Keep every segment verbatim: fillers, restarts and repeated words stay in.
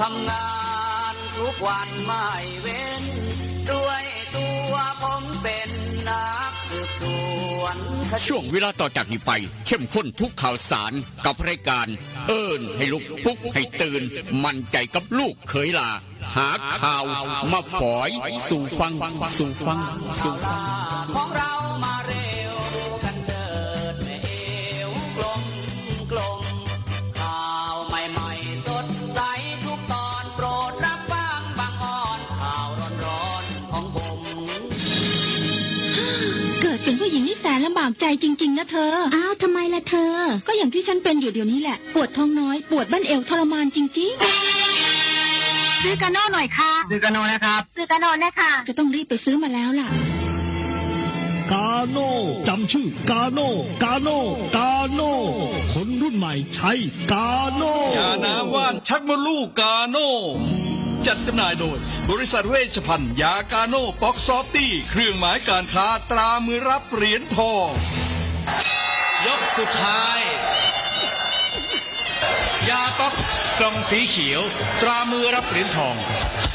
ทำงานทุกวันไม่เว้น ด้วยตัวผมเป็นนักสืบสวนคดี ช่วงเวลาต่อจากนี้ไป เข้มข้นทุกข่าวสารกับรายการ เอิ้นให้ลุก ปลุกให้ตื่น มั่นใจกับลูกเขยหล้า หาข่าวมาฝอยสู่ฟัง สู่ฟัง สู่ฟัง ของเรามาเร็วกันเถิด แม่เอวกลมกลม ข่าวใหม่ๆสดใสทุกตอน โปรดรับฟังบางออน ข่าวร้อนๆของผม เกิดเป็นผู้หญิงนี่แสนลำบากใจจริงๆนะเธอ อ้าว ทำไมล่ะเธอ ก็อย่างที่ฉันเป็นอยู่เดี๋ยวนี้แหละ ปวดท้องน้อย ปวดบั้นเอวทรมานจริงๆ ซื้อกาโน่หน่อยค่ะ ซื้อกาโน่นะครับ ซื้อกาโน่นะคะ จะต้องรีบไปซื้อมาแล้วล่ะ กาโน่ จำชื่อกาโน่ กาโน่ กาโน่ คนรุ่นใหม่ใช้กาโน่ ยาน้ำว่านชักมดลูกกาโน่ จัดจำหน่ายโดย บริษัทเวชภัณฑ์ยากาโน่ ป๊อกซอฟตี้ เครื่องหมายการค้าตรามือรับเหรียญทอง ยกสุดท้าย ยาป๊อกกล่องสีเขียว ตรามือรับเหรียญทอง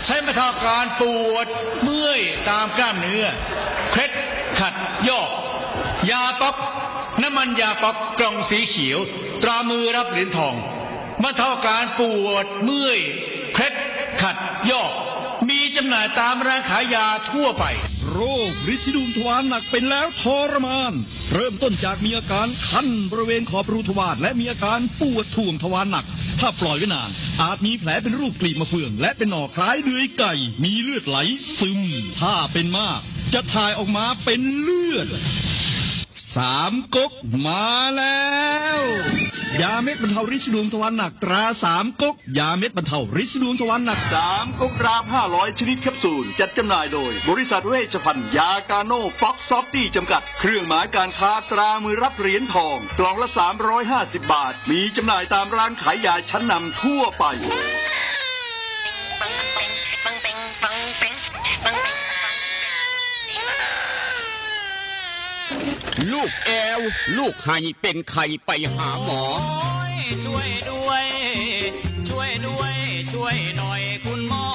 ใช้บรรเทาอาการปวดเมื่อยตามกล้ามเนื้อ เคล็ดขัดยอก ยาป๊อก น้ำมันยาป๊อกกล่องสีเขียว ตรามือรับเหรียญทอง บรรเทาอาการปวดเมื่อย เคล็ดขัดยอก มีจำหน่ายตามร้านขายยาทั่วไป โรคริดสีดวงทวารหนักเป็นแล้วทรมาน เริ่มต้นจากมีอาการคันบริเวณขอบรูทวาร และมีอาการปวดถ่วงทวารหนัก ถ้าปล่อยไว้นาน อาจมีแผลเป็นรูปกลีบมะเฟือง และเป็นหนองคล้ายเดือยไก่ มีเลือดไหลซึม ถ้าเป็นมาก จะถ่ายออกมาเป็นเลือด สามก๊กมาแล้ว ยาเม็ดบรรเทาริดสีดวงทวารหนักตราสามก๊ก ยาเม็ดบรรเทาริดสีดวงทวารหนัก สามก๊กดราฟห้าร้อยชนิดแคปซูล จัดจำหน่ายโดย บริษัทเวชภัณฑ์ยากาโน่ ป๊อกซอฟตี้ จำกัด เครื่องหมายการค้าตรามือรับเหรียญทอง กล่องละสามร้อยห้าสิบบาท มีจำหน่ายตามร้านขายยาชั้นนำทั่วไป ลูกแอว ลูกไห้เป็นไข้ไปหาหมอ โอ้ย ช่วยด้วย ช่วยด้วย ช่วยหน่อยคุณหมอ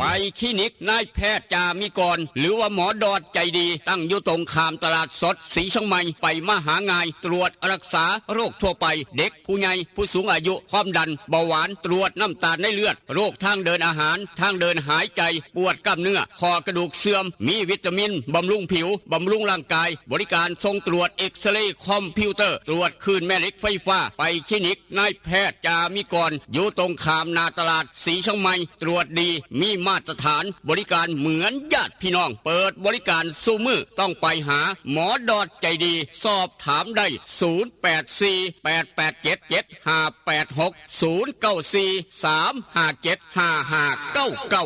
ไปคลินิกนายแพทย์จามิกร หรือว่าหมอดอดใจดี ตั้งอยู่ตรงข้ามตลาดสดสีเชียงใหม่ ไปมาหาง่าย ตรวจรักษาโรคทั่วไป เด็ก ผู้ใหญ่ ผู้สูงอายุ ความดัน เบาหวาน ตรวจน้ำตาลในเลือด โรคทางเดินอาหาร ทางเดินหายใจ ปวดกล้ามเนื้อ ข้อกระดูกเสื่อม มีวิตามิน บำรุงผิว บำรุงร่างกาย บริการส่งตรวจเอ็กซเรย์คอมพิวเตอร์ ตรวจคลื่นแม่เหล็กไฟฟ้า ไปคลินิกนายแพทย์จามิกร อยู่ตรงข้ามหน้าตลาดสีเชียงใหม่ ตรวจดี มีมาตรฐาน บริการเหมือนญาติพี่น้อง เปิดบริการซุมื้อ ต้องไปหาหมอดอดใจดี สอบถามได้ ศูนย์แปดสี่ แปดแปดเจ็ด เจ็ดห้าแปดหก ศูนย์เก้าสี่ สามห้าเจ็ด ห้าห้าเก้าเก้า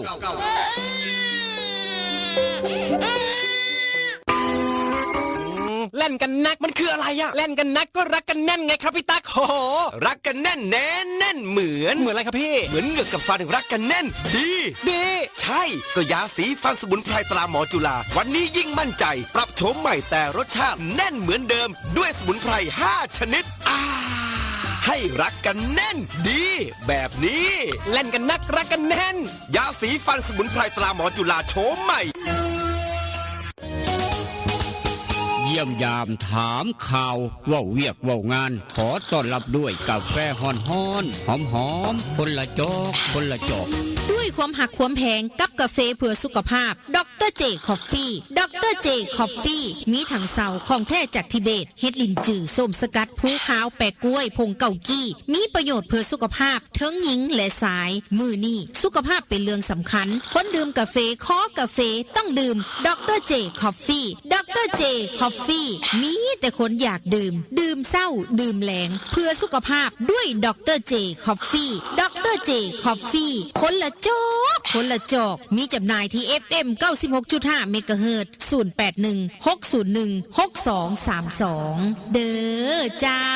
แล่นกันนักมันคืออะไรอะ แล่นกันนักก็รักกันแน่นไงครับพี่ตั๊ก โห รักกันแน่นแน่นแน่นเหมือน เหมือนอะไรครับพี่ เหมือนเหงือกกับฟันรักกันแน่น ดี ดี ใช่ ก็ยาสีฟันสมุนไพรตราหมอจุฬา วันนี้ยิ่งมั่นใจ ปรับโฉมใหม่แต่รสชาติแน่นเหมือนเดิม ด้วยสมุนไพรห้าชนิด อ่า ให้รักกันแน่น ดี แบบนี้ แล่นกันนักรักกันแน่น ยาสีฟันสมุนไพรตราหมอจุฬาโฉมใหม่ เยี่ยมยามถามข่าว เว้าเวียกเว้างาน ขอต้อนรับด้วยกาแฟฮ้อนๆ หอมๆ คนละจอก คนละจอก ด้วยความหักความแพงกับกาแฟเพื่อสุขภาพ ดอกเตอร์เจ คอฟฟี่ ดอกเตอร์เจ คอฟฟี่ มีถังเซาของแท้จากทิเบต เห็ดหลินจือ ส้มสกัด ภูขาว แปะกล้วย ผงเกากี้ มีประโยชน์เพื่อสุขภาพ ทั้งหญิงและชาย มื้อนี้สุขภาพเป็นเรื่องสำคัญ คนดื่มกาแฟ คอกาแฟ ต้องดื่ม ดอกเตอร์เจ คอฟฟี่ ดอกเตอร์เจ คอฟฟี่ มีแต่คนอยากดื่ม ดื่มเช้า ดื่มแลง เพื่อสุขภาพด้วย ดอกเตอร์เจ คอฟฟี่ ดอกเตอร์เจ คอฟฟี่ คนละจอก คนละจอก มีจำหน่ายที่ เอฟเอ็ม เก้าสิบหกจุดห้า เมกะเฮิรตซ์ ศูนย์แปดหนึ่ง หกศูนย์หนึ่ง หกสองสามสอง เด้อเจ้า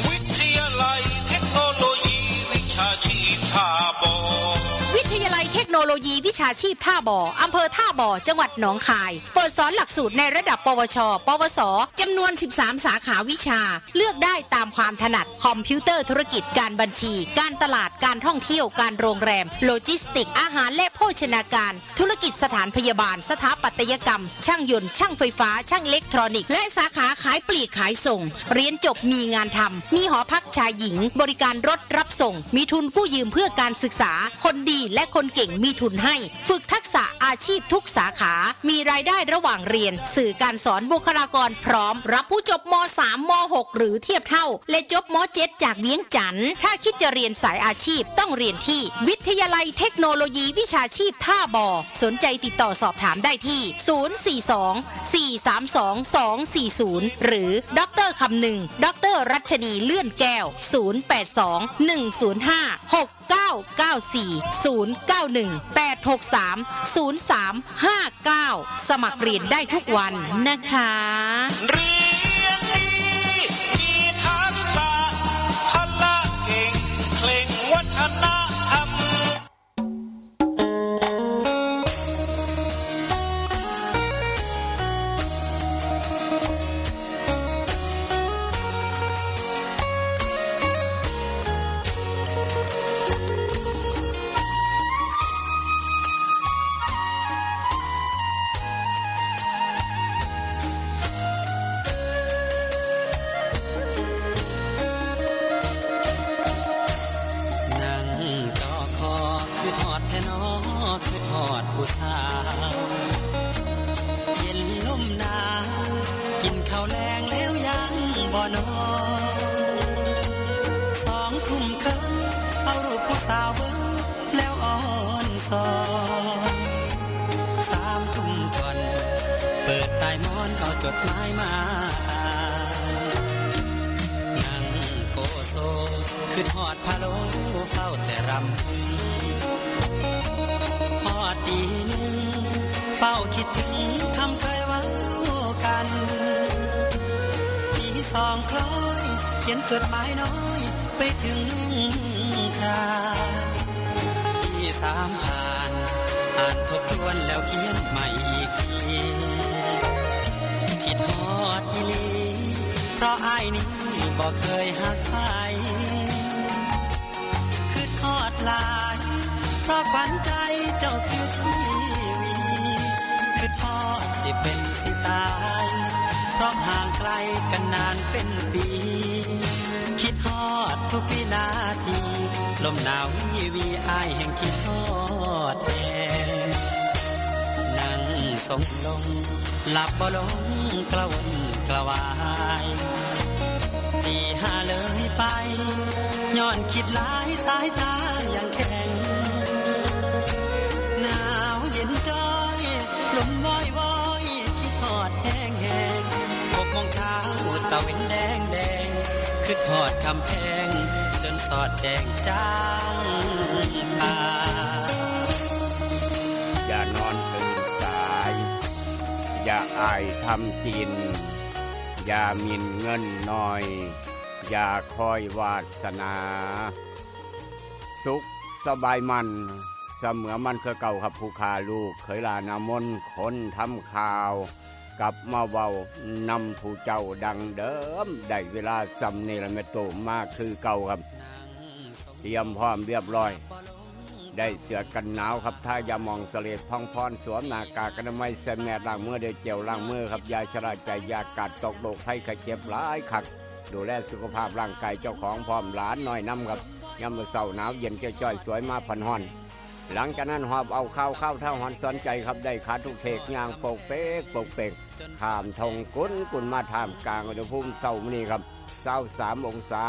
วิทยาลัยเทคโนโลยีวิชาชีพท่าบ่อ วิทยาลัยเทค คโนโลยีวิชาชีพท่าบ่อ อำเภอท่าบ่อ จังหวัดหนองคาย เปิดสอนหลักสูตรในระดับ ปวช ปวส จำนวน สิบสาม สาขาวิชา เลือกได้ตามความถนัด คอมพิวเตอร์ธุรกิจ การบัญชี การตลาด การท่องเที่ยว การโรงแรม โลจิสติกส์ อาหารและโภชนาการ ธุรกิจสถานพยาบาล สถาปัตยกรรม ช่างยนต์ ช่างไฟฟ้า ช่างอิเล็กทรอนิกส์ และสาขาขายปลีกขายส่ง เรียนจบมีงานทำ มีหอพักชายหญิง บริการรถรับส่ง มีทุนกู้ยืมเพื่อการศึกษา คนดีและคนเก่งมีทุนให้ ฝึกทักษะอาชีพทุกสาขา มีรายได้ระหว่างเรียน สื่อการสอน บุคลากรพร้อม รับผู้จบ ม.สาม ม.หก หรือเทียบเท่า และจบ ม.เจ็ด จากเวียงจันทน์ ถ้าคิดจะเรียนสายอาชีพต้องเรียนที่วิทยาลัยเทคโนโลยีวิชาชีพท่าบ่อ สนใจติดต่อสอบถามได้ที่ ศูนย์สี่สอง สี่สามสอง สองสี่ศูนย์ หรือ ดอกเตอร์คำนึง ดอกเตอร์รัชนีเลื่อนแก้ว ศูนย์แปดสอง หนึ่งศูนย์ห้า หกเก้าเก้าสี่ ศูนย์เก้าหนึ่ง แปดหกสาม ศูนย์สามห้าเก้า สมัครเรียนได้ทุกวันนะคะ เรียนดี มีทักษะ พละเก่ง เคร่งวัฒนธรรม นั่งจอคอ คือทอดแท้นอ คือทอดผู้สาว เย็นลมหนาว กินข้าวแลงแล้วยังบ่นอน สองทุ่มครึ่ง เอารูปผู้สาวเบิ่ง แล้วอ่อนสอน สามทุ่มท่อน เปิดใต้หมอนเอาจดหมายมาอ่าน นั่งโกโซ คือทอดพะโล้ เฝ้าแต่รำพึง ฮอดตีหนึ่ง เฝ้าคิดถึงคำเคยเว้ากัน ตีสองคล้อย เขียนจดหมายน้อย ไปถึงนุ่งคราม ตีสามผ่าน อ่านทบทวนแล้วเขียนใหม่อีกที คิดฮอดอีหลี เพราะอ้ายนี้บ่เคยฮักใคร คิดฮอดหลาย เพราะขวัญใจเจ้าคือชีวี คิดฮอดสิเป็นสิตาย เพราะห่างไกลกันนานเป็นปี คิดฮอดทุกวินาที ลมหนาววีวี อ้ายแห่งคิดฮอดแฮง นั่งทรงลง หลับบ่ลงกระวนกระวาย ตีห้าเลยไป ย้อนคิดหลายสายตายังแข็ง หนาวเย็นจ้อย ลมวอยวอย คิดฮอดแฮงแฮง หกโมงเช้าตะเว็นแดงแดง คิดฮอดคำแพง จนสอดแจ้งจางป่า อย่านอนตื่นสาย อย่าอายทำกิน อย่าหมิ่นเงินหน่อย อย่าคอยวาสนา สุขสบายมัน เสมอมันคือเก่าครับ ผู้ข้าลูกเขยหลานอามน คนทำข่าว กลับมาเว้านำผู้เจ้าดังเดิม ได้เวลาส่ำนี้ละแม่โต มาคือเก่าครับ เตรียมพร้อมเรียบร้อย ได้เสื้อกันหนาวครับ ทายาหม่องเสลดพองพร สวมหน้ากากอนามัย ใส่แมส ล้างมือด้วยเจลล้างมือครับ ยาชะลาใจ ยากาดตกโรคภัยไข้เจ็บหลายคัก ดูแลสุขภาพร่างกายเจ้าของพร้อม หลานน้อยนำครับ ยามมื้อเช้าหนาวเย็นจ้อยๆ สวยมาพันฮ้อน หลังจากนั้นหอบเอาข่าวคาวท้าวหอนสอนใจครับ ได้ขาทุกเทก ย่างโปกเปกโปกเปก ข้ามทงกุนกุนมาท่ามกลางอุณหภูมิเช้ามื้อนี้ครับ ซาวสามองศา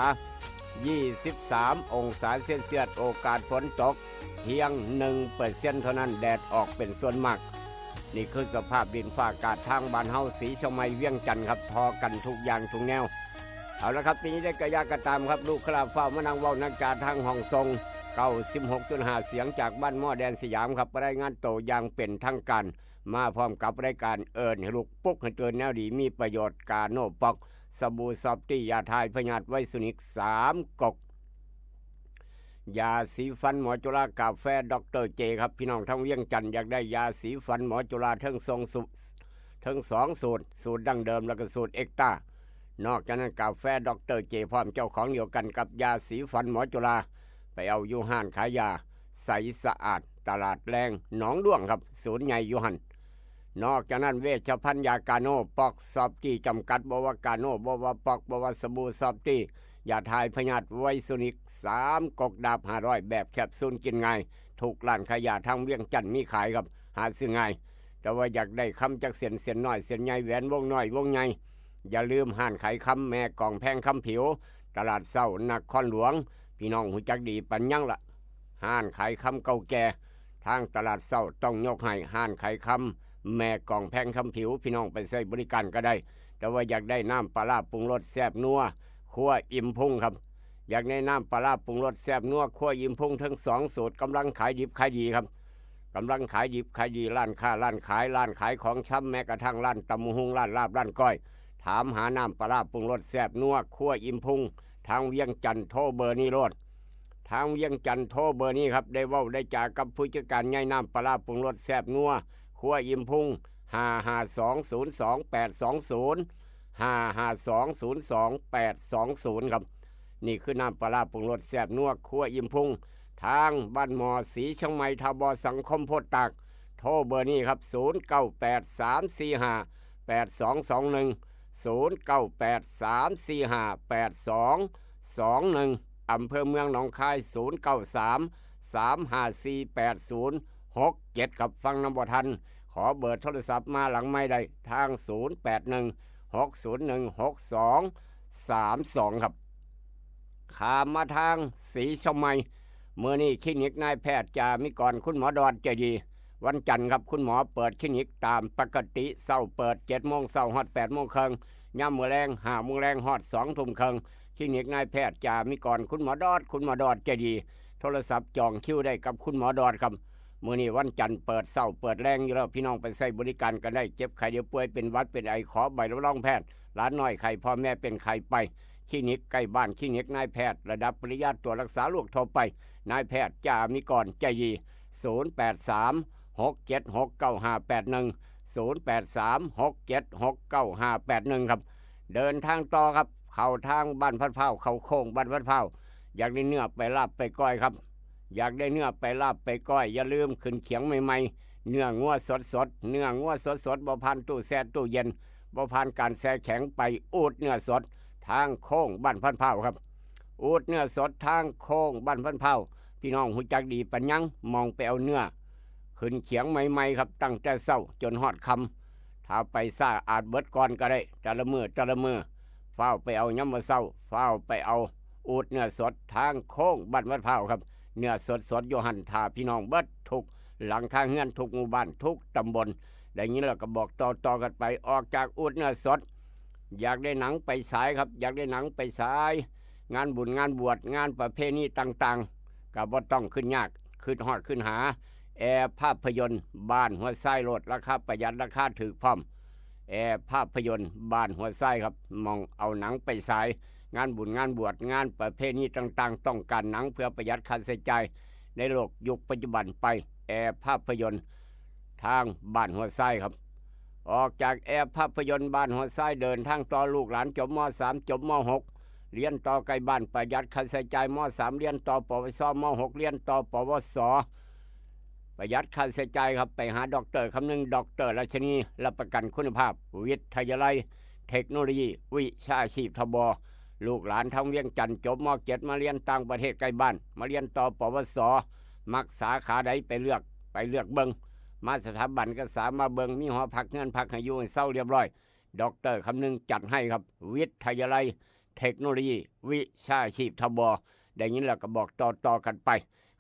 ยี่สิบสามองศาเซลเซียส โอกาสฝนตกเพียงหนึ่งเปอร์เซ็นต์เท่านั้น แดดออกเป็นส่วนมาก นี่คือสภาพดินฟ้าอากาศทางบ้านเฮา ศรีเชียงใหม่ เวียงจันทน์ครับ ทอกันทุกอย่างทุกแนว เอาละครับ ปีนี้ได้กระยากระตามครับ ลูกคราฟ้าวมานั่งเว้านั่งจาทางห้องส่ง เก้าสิบหกจุดห้า เสียงจากบ้านหม้อแดนสยามครับ รายงานโตอย่างเป็นทางการ มาพร้อมกับรายการเอิ้นให้ลุกปลุกให้ตื่น แนวดีมีประโยชน์ กาโนป๊อก สบู่ซอฟตี้ ยาทายพยาธิไวรัสนิก สามก๊อก ยาสีฟันหมอจุฬากาแฟดอกเตอร์เจครับ พี่น้องทั้งเวียงจันทน์อยากได้ยาสีฟันหมอจุฬาทั้งสองสูตรทั้งสองสูตร สูตรดั้งเดิมแล้วก็สูตรเอ็กต้า นอกจากนั้นกาแฟดอกเตอร์เจพร้อมเจ้าของเดียวกันกับยาสีฟันหมอจุฬา ไปเอาอยู่ห้านขายยาใสสะอาดตลาดแรงหนองด้วงครับ ศูนย์ใหญ่อยู่หั่น นอกจากนั้นเวชภัณฑ์ยากาโน่ปอกซอฟตี้จำกัด บ่ว่ากาโน่บ่ว่าปอกบ่ว่าสบู่ซอฟตี้ ยาถ่ายพยาธิไวซูนิกสามก๊กดาบห้าร้อยแบบแคปซูลกินง่าย ทุกร้านขายยาทางเวียงจันทน์มีขายครับ หาซื้อง่าย แต่ว่าอยากได้คำจักเส้น เส้นน้อยเส้นใหญ่ แหวนวงน้อยวงใหญ่ อย่าลืมห้านขายคำแม่กองแพงคำผิว ตลาดเช้านครหลวง พี่น้องฮู้จักดีปานหยังละ ห้านขายคำเก่าแก่ ทางตลาดเช้าต้องยกให้ห้านขายคำแม่กองแพงคำผิว พี่น้องไปใช้บริการก็ได้ แต่ว่าอยากได้น้ำปลาร้าปรุงรสแซ่บนัวครัวอิ่มพุงครับ อยากได้น้ำปลาร้าปรุงรสแซ่บนัวครัวอิ่มพุงทั้งสองสูตรกำลังขายดิบขายดีครับ กำลังขายดิบขายดี ร้านค้าร้านขาย ร้านขายของชำ แม้กระทั่งร้านตำบักหุ่ง ร้านลาบ ร้านก้อย ถามหาน้ำปลาร้าปรุงรสแซ่บนัวครัวอิ่มพุง ทางเวียงจันทน์โทรเบอร์นี้โลด ทางเวียงจันทน์โทรเบอร์นี้ครับ ได้เว้าได้จากับผู้จัดการใหญ่น้ำปลาร้าปรุงรสแซ่บนัวครัวอิ่มพุง ห้าห้าสองศูนย์สองแปดสองศูนย์ ห้าห้าสองศูนย์สองแปดสองศูนย์ครับ นี่คือน้ำปลาร้าปรุงรสแซ่บนัวครัวอิ่มพุง ทางบ้านหมอสีเชียงใหม่ ทบสังคมโพธิ์ตาก โทรเบอร์นี้ครับ ศูนย์เก้าแปดสามสี่ห้าแปดสองสองหนึ่ง ศูนย์เก้าแปดสามสี่ห้าแปดสองสองหนึ่ง อำเภอเมืองหนองคาย ศูนย์เก้าสามสามห้าสี่แปดศูนย์หกเจ็ดครับ ฟังนำบ่ทัน ขอเบอร์โทรศัพท์มาหลังไมค์ได้ทางศูนย์แปดหนึ่งหกศูนย์หนึ่งหกสองสามสองครับ ข้ามมาทางสีเชียงใหม่ มื้อนี้คลินิกนายแพทย์จามิกร คุณหมอดอดใจดี วันจันทร์ครับ คุณหมอเปิดคลินิกตามปกติ เช้าเปิดเจ็ดโมงเช้าฮอดแปดโมงครึ่ง ยามมื้อแลงห้าโมงแลงฮอดสองทุ่มครึ่ง คลินิกนายแพทย์จามิกร คุณหมอดอด คุณหมอดอดใจดี โทรศัพท์จองคิวได้กับคุณหมอดอดครับ มื้อนี้วันจันทร์เปิดเช้าเปิดแลงอยู่แล้ว พี่น้องไปใช้บริการกันได้ เจ็บไข้ได้ป่วย เป็นหวัดเป็นไอ ขอใบรับรองแพทย์ หลานน้อยไข้ พ่อแม่เป็นไข้ไป คลินิกใกล้บ้าน คลินิกนายแพทย์ ระดับปริญญาตรี ตรวจรักษาโรคทั่วไป นายแพทย์จามิกรใจดี ศูนย์แปดสามหกเจ็ดหกเก้าห้าแปดหนึ่ง ศูนย์แปดสามหกเจ็ดหกเก้าห้าแปดหนึ่งครับ เดินทางต่อครับ เข้าทางบ้านพัดพร้าว เข้าโค้งบ้านพัดพร้าว อยากได้เนื้อไปลาบไปก้อยครับ อยากได้เนื้อไปลาบไปก้อย อย่าลืมขึ้นเขียงใหม่ๆ เนื้องัวสดๆ เนื้องัวสดๆ บ่ผ่านตู้แช่ตู้เย็น บ่ผ่านการแช่แข็ง ไปอูดเนื้อสดทางโค้งบ้านพัดพร้าวครับ อูดเนื้อสดทางโค้งบ้านพัดพร้าว พี่น้องฮู้จักดีปานหยัง หม่องไปเอาเนื้อ ขึ้นเขียงใหม่ๆครับ ตั้งแต่เช้าจนฮอดค่ำ ถ้าไปช้าอาจเบิดก่อนก็ได้ แต่ละมื้อแต่ละมื้อ ฟ้าวไปเอายามมื้อเช้า ฟ้าวไปเอาอูดเนื้อสดทางโค้งบ้านพัดพร้าวครับ เนื้อสดๆ อยู่หั่น ถ้าพี่น้องเบิดทุกหลังคาเรือน ทุกหมู่บ้าน ทุกตำบล ได้ยินแล้วก็บอกต่อๆกันไป ออกจากอูดเนื้อสด อยากได้หนังไปฉายครับ อยากได้หนังไปฉาย งานบุญงานบวช งานประเพณีต่างๆ ก็บ่ต้องขึ้นยาก ขึ้นฮอดขึ้นหา แอร์ภาพยนตร์บ้านหัวทรายโลด ราคาประหยัด ราคาถูกพร้อม แอร์ภาพยนตร์บ้านหัวทรายครับ หม่องเอาหนังไปฉาย งานบุญงานบวช งานประเพณีต่างๆ ต้องการหนังเพื่อประหยัดค่าใช้จ่าย ในโลกยุคปัจจุบัน ไปแอร์ภาพยนตร์ทางบ้านหัวทรายครับ ออกจากแอร์ภาพยนตร์บ้านหัวทราย เดินทางต่อ ลูกหลานจบ ม.สาม จบ ม.หก เรียนต่อใกล้บ้าน ประหยัดค่าใช้จ่าย ม.สาม เรียนต่อ ปวช ม.หก เรียนต่อ ปวส ประหยัดค่าใช้จ่ายครับ ไปหาดอกเตอร์คำนึง ดอกเตอร์รัชนี รับประกันคุณภาพ วิทยาลัยเทคโนโลยี วิชาชีพ ทบ ลูกหลานทางเวียงจันทน์ จบ ม.เจ็ด มาเรียนต่างประเทศใกล้บ้าน มาเรียนต่อ ปวส มักสาขาใดไปเลือก ไปเลือกเบิ่ง มาสถาบันก็สามารถเบิ่ง มีหอพักเฮือนพักให้อยู่ให้เซาเรียบร้อย ดอกเตอร์คำนึงจัดให้ครับ วิทยาลัยเทคโนโลยี วิชาชีพ ทบ ได้ยินแล้วก็บอกต่อๆกันไป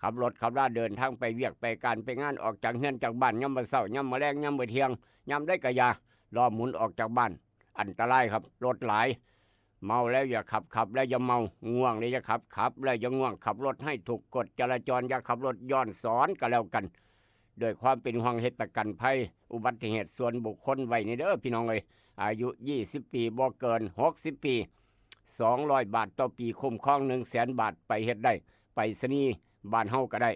ขับรถขับลาเดินทางไปเวียกไปการไปงาน ออกจากเฮือนจากบ้านยามมื้อเช้ายามมื้อแลงยามมื้อเที่ยง ยามใดก็อย่า ล้อหมุนออกจากบ้าน อันตรายครับ รถหลาย เมาแล้วอย่าขับ ขับแล้วอย่าเมา ง่วงแล้วอย่าขับ ขับแล้วอย่าง่วง ขับรถให้ถูกกฎจราจร อย่าขับรถย้อนสอนก็แล้วกัน ด้วยความเป็นห่วง เฮ็ดประกันภัยอุบัติเหตุส่วนบุคคลไว้นี่เด้อพี่น้องเอ้ย อายุยี่สิบปี บ่เกินหกสิบปี สองร้อยบาทต่อปี คุ้มครองหนึ่งแสนบาท ไปเฮ็ดได้ ไปรษณีย์บ้านเฮาก็ได้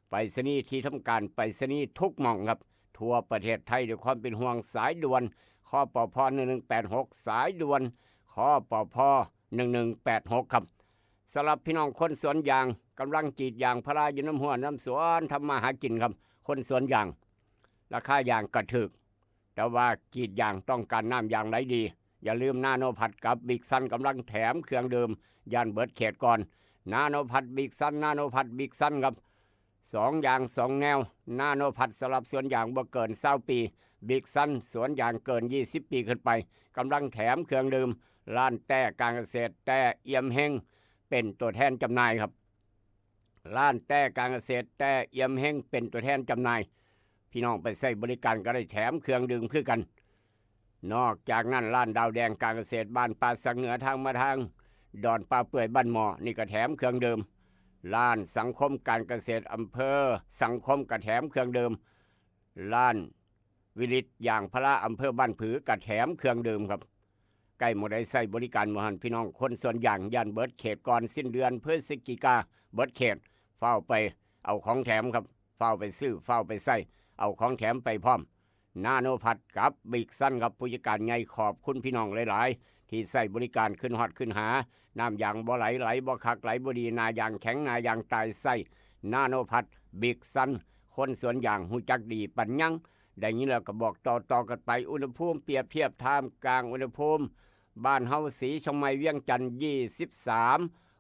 ไปรษณีย์ที่ทำการไปรษณีย์ทุกหม่องครับ ทั่วประเทศไทย ด้วยความเป็นห่วง สายด่วน คปภ หนึ่งหนึ่งแปดหก สายด่วน คปภ หนึ่งหนึ่งแปดหก ครับ สำหรับพี่น้องคนสวนยาง กำลังกรีดยางพาราอยู่น้ำหัวน้ำสวน ทำมาหากินครับ คนสวนยาง ราคายางก็ถูก แต่ว่ากรีดยางต้องการน้ำยางไหลดี อย่าลืม นาโนพัดกับบิ๊กซันกำลังแถมเครื่องดื่ม ย่านเบิดเขตก่อน นาโนพัด บิ๊กซัน นาโนพัด บิ๊กซันครับ สองอย่างสองแนว นาโนพัดสำหรับสวนยางบ่เกินซาวปี บิ๊กซันสวนยางเกินยี่สิบปีขึ้นไป กำลังแถมเครื่องดื่ม ร้านแต้การเกษตร แต้เอี่ยมเฮง เป็นตัวแทนจำหน่ายครับ ร้านแต้การเกษตร แต้เอี่ยมเฮง เป็นตัวแทนจำหน่าย พี่น้องไปใช้บริการก็ได้แถมเครื่องดื่มคือกัน นอกจากนั้น ร้านดาวแดงการเกษตร บ้านป่าสักเหนือ ทางมาทางดอนป่าเปื่อยบ้านหมอ นี่ก็แถมเครื่องดื่ม ร้านสังคมการเกษตรอำเภอสังคมก็แถมเครื่องดื่ม ร้านวิลิตยางพาราอำเภอบ้านผือก็แถมเครื่องดื่มครับ ใกล้หมดได้ใช้บริการหมดหัน พี่น้องคนสวนยาง ย่านเบิดเขตก่อนสิ้นเดือนพฤศจิกา เบิดเขต ฟ้าวไปเอาของแถมครับ ฟ้าวไปซื้อ ฟ้าวไปใช้ เอาของแถมไปพร้อม นาโนพัดกับบิ๊กซันครับ ผู้จัดการใหญ่ ขอบคุณพี่น้องหลายๆ ที่ใช้บริการ ขึ้นฮอดขึ้นหา น้ำยางบ่ไหล ไหลบ่คัก ไหลบ่ดี หน้ายางแข็ง หน้ายางตาย ใช้นาโนพัด บิ๊กซัน คนสวนยางฮู้จักดีปานยัง ได้ยินแล้วก็บอกต่อๆกันไป อุณหภูมิเปรียบเทียบท่ามกลางอุณหภูมิ บ้านเฮา ศรีเชียงใหม่ เวียงจันทน์ ยี่สิบสาม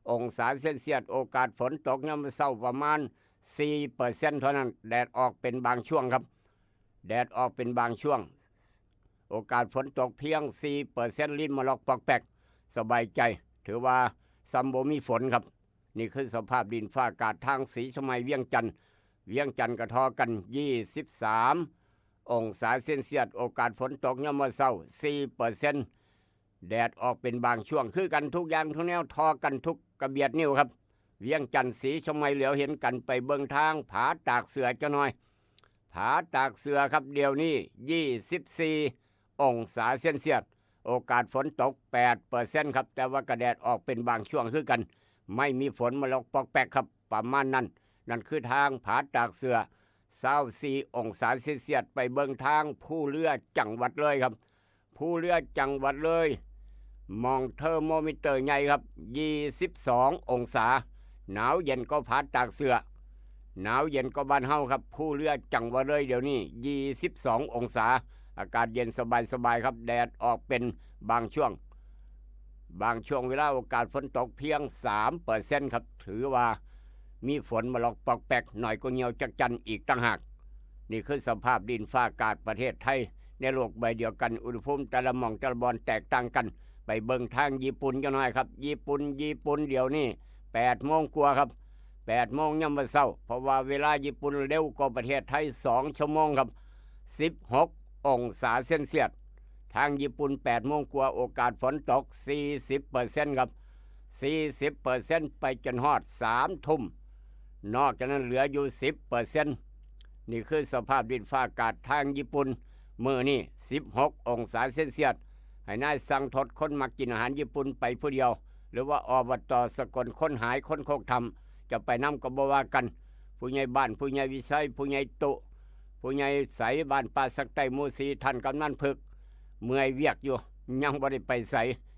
องศาเซลเซียส โอกาสฝนตกยามมื้อเช้าประมาณสี่เปอร์เซ็นต์เท่านั้น แดดออกเป็นบางช่วงครับ แดดออกเป็นบางช่วง โอกาสฝนตกเพียงสี่เปอร์เซ็นต์ ลิ้นมาลอกปอกแปก สบายใจ ถือว่าซ้ำบ่มีฝนครับ นี่คือสภาพดินฟ้าอากาศทางศรีเชียงใหม่ เวียงจันทน์ เวียงจันทน์ก็ทอกันยี่สิบสามองศาเซลเซียส โอกาสฝนตกยามมื้อเช้าสี่เปอร์เซ็นต์ แดดออกเป็นบางช่วง คือกันทุกอย่างทุกแนว ทอกันทุกกระเบียดนิ้วครับ เวียงจันทน์ ศรีเชียงใหม่ เหลียวเห็นกัน ไปเบิ่งทางผาตากเสือจักหน่อย ผาตากเสือครับ เดี๋ยวนี้ยี่สิบสี่องศาเซลเซียส โอกาสฝนตกแปดเปอร์เซ็นต์ครับ แต่ว่าก็แดดออกเป็นบางช่วงคือกัน ไม่มีฝนมาลอกปอกแปกครับ ประมาณนั้น นั่นคือทางผาตากเสือ ซาวสี่องศาเซลเซียส ไปเบิ่งทางภูเรือจังหวัดเลยครับ ภูเรือจังหวัดเลย หม่องเทอร์โมมิเตอร์ใหญ่ครับ ยี่สิบสององศา หนาวเย็นก็ผาตากเสือ หนาวเย็นก็บ้านเฮาครับ ภูเรือจังหวัดเลย เดี๋ยวนี้ยี่สิบสององศา อากาศเย็นสบายๆครับ แดดออกเป็นบางช่วง บางช่วงเวลา โอกาสฝนตกเพียงสามเปอร์เซ็นต์ครับ ถือว่ามีฝนมาลอกปอกแปก หน่อยก็เหี่ยวจักจั่นอีกต่างหาก นี่คือสภาพดินฟ้าอากาศประเทศไทย ในโลกใบเดียวกัน อุณหภูมิแต่ละหม่องแต่ละบ่อนแตกต่างกัน ไปเบิ่งทางญี่ปุ่นจักหน่อยครับ ญี่ปุ่น ญี่ปุ่น เดี๋ยวนี้แปดโมงกว่าครับ แปดโมงยามมื้อเช้า เพราะว่าเวลาญี่ปุ่นเร็วกว่าประเทศไทยสองชั่วโมงครับ สิบหกองศาเซลเซียส ทางญี่ปุ่นแปดโมงกว่า โอกาสฝนตกสี่สิบเปอร์เซ็นต์ครับ สี่สิบเปอร์เซ็นต์ ไปจนฮอดสามทุ่ม นอกจากนั้นเหลืออยู่สิบเปอร์เซ็นต์ นี่คือสภาพดินฟ้าอากาศทางญี่ปุ่น มื้อนี้สิบหกองศาเซลเซียส ให้นายสั่งทดคนมักกินอาหารญี่ปุ่นไปผู้เดียว หรือว่า อบต.สกล คนหายคนโคกธรรม จะไปนำก็บ่ว่ากัน ผู้ใหญ่บ้าน ผู้ใหญ่วิชัย ผู้ใหญ่ตุ ผู้ใหญ่ใส บ้านป่าสักใต้หมู่สี่ ท่านกำนันพึก เมื่อยเวียกอยู่ ยังบ่ได้ไปไส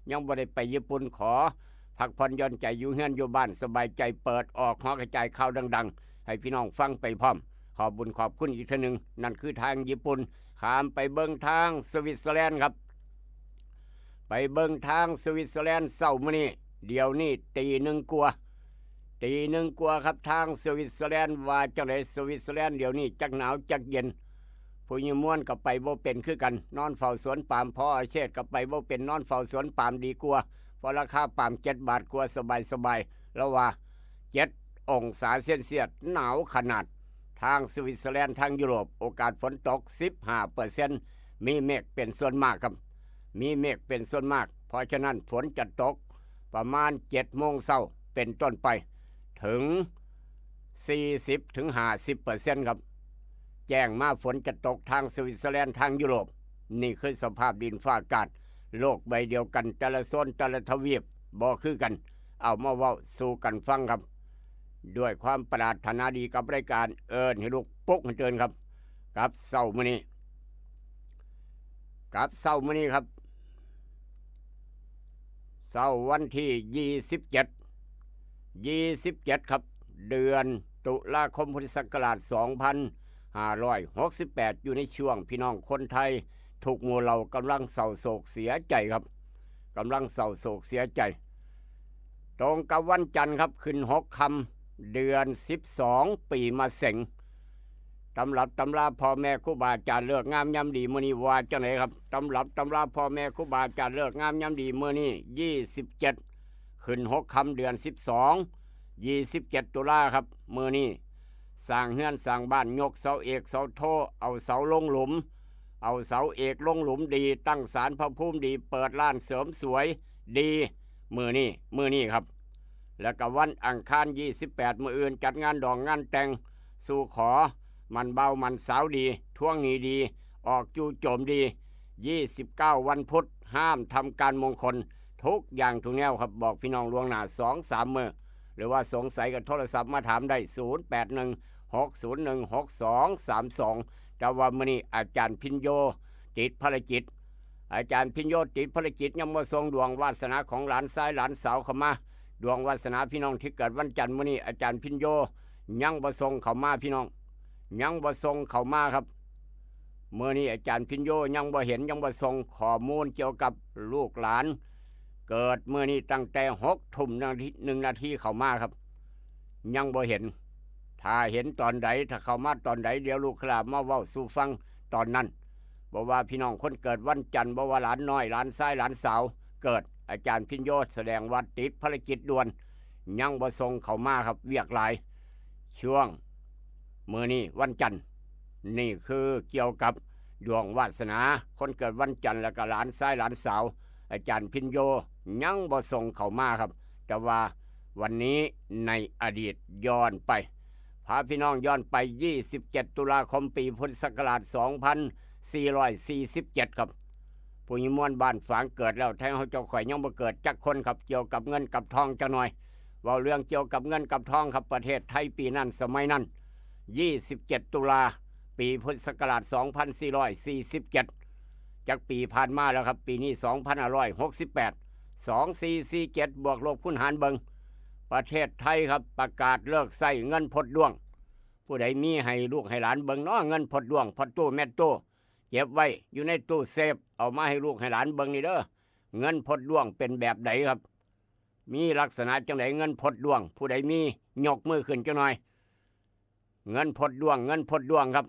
ยังบ่ได้ไปญี่ปุ่น ขอพักผ่อนหย่อนใจอยู่เฮือนอยู่บ้าน สบายใจ เปิดออกหอกระจายข่าวดังๆ ให้พี่น้องฟังไปพร้อม ขอบบุญขอบคุณอีกเทื่อหนึ่ง นั่นคือทางญี่ปุ่น ข้ามไปเบิ่งทางสวิตเซอร์แลนด์ครับ ไปเบิ่งทางสวิตเซอร์แลนด์เช้ามื้อนี้ เดี๋ยวนี้ตีหนึ่งกว่า ตีหนึ่งกว่าครับ ทางสวิตเซอร์แลนด์ ว่าจังได๋สวิตเซอร์แลนด์ เดี๋ยวนี้จักหนาวจักเย็น ผู้ใหญ่ม่วนก็ไปบ่เป็นคือกัน นอนเฝ้าสวนปาล์ม พ่ออาเชษก็ไปบ่เป็น นอนเฝ้าสวนปาล์มดีกว่า เพราะราคาปาล์มเจ็ดบาทกว่า สบายๆ แล้วว่าเจ็ดองศาเซลเซียส หนาวขนาด ทางสวิตเซอร์แลนด์ ทางยุโรป โอกาสฝนตกสิบห้าเปอร์เซ็นต์ มีเมฆเป็นส่วนมากครับ มีเมฆเป็นส่วนมาก เพราะฉะนั้นฝนจะตกประมาณเจ็ดโมงเช้าเป็นต้นไป ถึงสี่สิบถึงห้าสิบเปอร์เซ็นต์ครับ แจ้งมาฝนจะตกทางสวิตเซอร์แลนด์ ทางยุโรป นี่คือสภาพดินฟ้าอากาศ โลกใบเดียวกัน แต่ละโซนแต่ละทวีปบ่คือกัน เอามาเว้าสู่กันฟังครับ ด้วยความปรารถนาดีกับรายการเอิ้นให้ลุกปลุกให้ตื่นครับ กับเช้ามื้อนี้ กับเช้ามื้อนี้ครับ เช้าวันที่ยี่สิบเจ็ด ยี่สิบเจ็ดครับ เดือนตุลาคมพุทธศักราชสองพันห้าร้อยหกสิบแปด อยู่ในช่วงพี่น้องคนไทยทุกหมู่เหล่ากำลังเศร้าโศกเสียใจครับ กำลังเศร้าโศกเสียใจ ตรงกับวันจันทร์ครับ ขึ้นหกค่ำ เดือนสิบสอง ปีมะเสง ตำรับตำราพ่อแม่ครูบาอาจารย์ฤกษ์งามยามดีมื้อนี้ว่าจังไดครับ ตำรับตำราพ่อแม่ครูบาอาจารย์ฤกษ์งามยามดีมื้อนี้ ยี่สิบเจ็ด ขึ้นหกค่ำ เดือนสิบสอง ยี่สิบเจ็ด ตุลาครับ มื้อนี้สร้างเฮือนสร้างบ้าน ยกเสาเอกเสาโท เอาเสาลงหลุม เอาเสาเอกลงหลุมดี ตั้งศาลพระภูมิดี เปิดร้านเสริมสวยดี มื้อนี้ มื้อนี้ครับ แล้วก็วันอังคาร ยี่สิบแปด มื้ออื่นจัดงานดองงานแต่ง สู่ขอหมั่นบ่าวหมั่นสาวดี ทวงหนี้ดี ออกจู่โจมดี ยี่สิบเก้า วันพุธ ห้ามทำการมงคล ทุกอย่างทุกแนวครับ บอกพี่น้องล่วงหน้าสองสามมื้อ หรือว่าสงสัยก็โทรศัพท์มาถามได้ ศูนย์แปดหนึ่ง หกศูนย์หนึ่ง หกสองสามสอง แต่ว่ามื้อนี้อาจารย์พิญโยติดภารกิจ อาจารย์พิญโยติดภารกิจ ยังบ่ส่งดวงวาสนาของหลานชายหลานสาวเข้ามา ดวงวาสนาพี่น้องที่เกิดวันจันทร์มื้อนี้ อาจารย์พิญโยยังบ่ส่งเข้ามาพี่น้อง ยังบ่ส่งเข้ามาครับ มื้อนี้อาจารย์พิญโยยังบ่เห็น ยังบ่ส่งข้อมูลเกี่ยวกับลูกหลาน เกิดมื้อนี้ตั้งแต่หกทุ่มหนึ่งนาที หนึ่งนาทีเข้ามาครับ ยังบ่เห็น ถ้าเห็นตอนใด ถ้าเข้ามาตอนใด เดี๋ยวลูกหลานมาเว้าสู่ฟังตอนนั้น บ่ว่าพี่น้องคนเกิดวันจันทร์ บ่ว่าหลานน้อย หลานชาย หลานสาว เกิด อาจารย์พิญโยแสดงว่าติดภารกิจด่วน ยังบ่ส่งเข้ามาครับ เวียกหลาย ช่วงมื้อนี้วันจันทร์ นี่คือเกี่ยวกับดวงวาสนา คนเกิดวันจันทร์ แล้วก็หลานชายหลานสาว อาจารย์พิญโยยังบ่ส่งเข้ามาครับ แต่ว่าวันนี้ในอดีตย้อนไป พาพี่น้องย้อนไป ยี่สิบเจ็ด ตุลาคม ปีพุทธศักราช สองพันสี่ร้อยสี่สิบเจ็ด ครับ ผู้มีมวลบ้านฝางเกิดแล้ว แท้เฮาเจ้าข่อยยังบ่เกิดจักคนครับ เกี่ยวกับเงินกับทองจักหน่อย เว้าเรื่องเกี่ยวกับเงินกับทองครับ ประเทศไทยปีนั้นสมัยนั้น ยี่สิบเจ็ด ตุลา ปีพุทธศักราช สองพันสี่ร้อยสี่สิบเจ็ด จักปีผ่านมาแล้วครับ ปีนี้ สองพันห้าร้อยหกสิบแปด สองสี่สี่เจ็ด บวกลบคูณหารเบิ่ง ประเทศไทยครับ ประกาศเลิกใช้เงินพดด้วง ผู้ใดมีให้ลูกให้หลานเบิ่งเนาะ เงินพดด้วง พอดตู้แม่ตู้ เก็บไว้อยู่ในตู้เซฟ เอามาให้ลูกให้หลานเบิ่งนี่เด้อ เงินพดด้วงเป็นแบบใดครับ มีลักษณะจังใด เงินพดด้วง ผู้ใดมียกมือขึ้นจักหน่อย เงินพดด้วง เงินพดด้วงครับ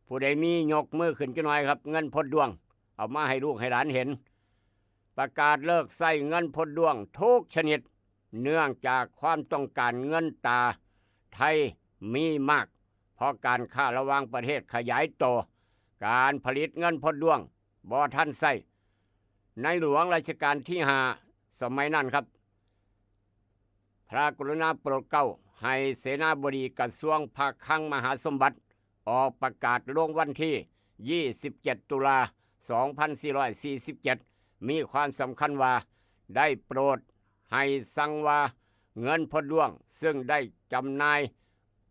ผู้ใดมียกมือขึ้นจักหน่อยครับ เงินพดด้วง เอามาให้ลูกให้หลานเห็น ประกาศเลิกใช้เงินพดด้วงทุกชนิด เนื่องจากความต้องการเงินตราไทยมีมาก เพราะการค้าระหว่างประเทศขยายตัว การผลิตเงินพดด้วงบ่ทันใช้ ในหลวงรัชกาลที่ห้า สมัยนั้นครับ พระกรุณาโปรดเกล้าให้เสนาบดีกระทรวงพระคลังมหาสมบัติ ออกประกาศลงวันที่ ยี่สิบเจ็ด ตุลา สองพันสี่ร้อยสี่สิบเจ็ด มีความสำคัญว่า ได้โปรดให้สั่งว่าเงินพดด้วง ซึ่งได้จำหน่าย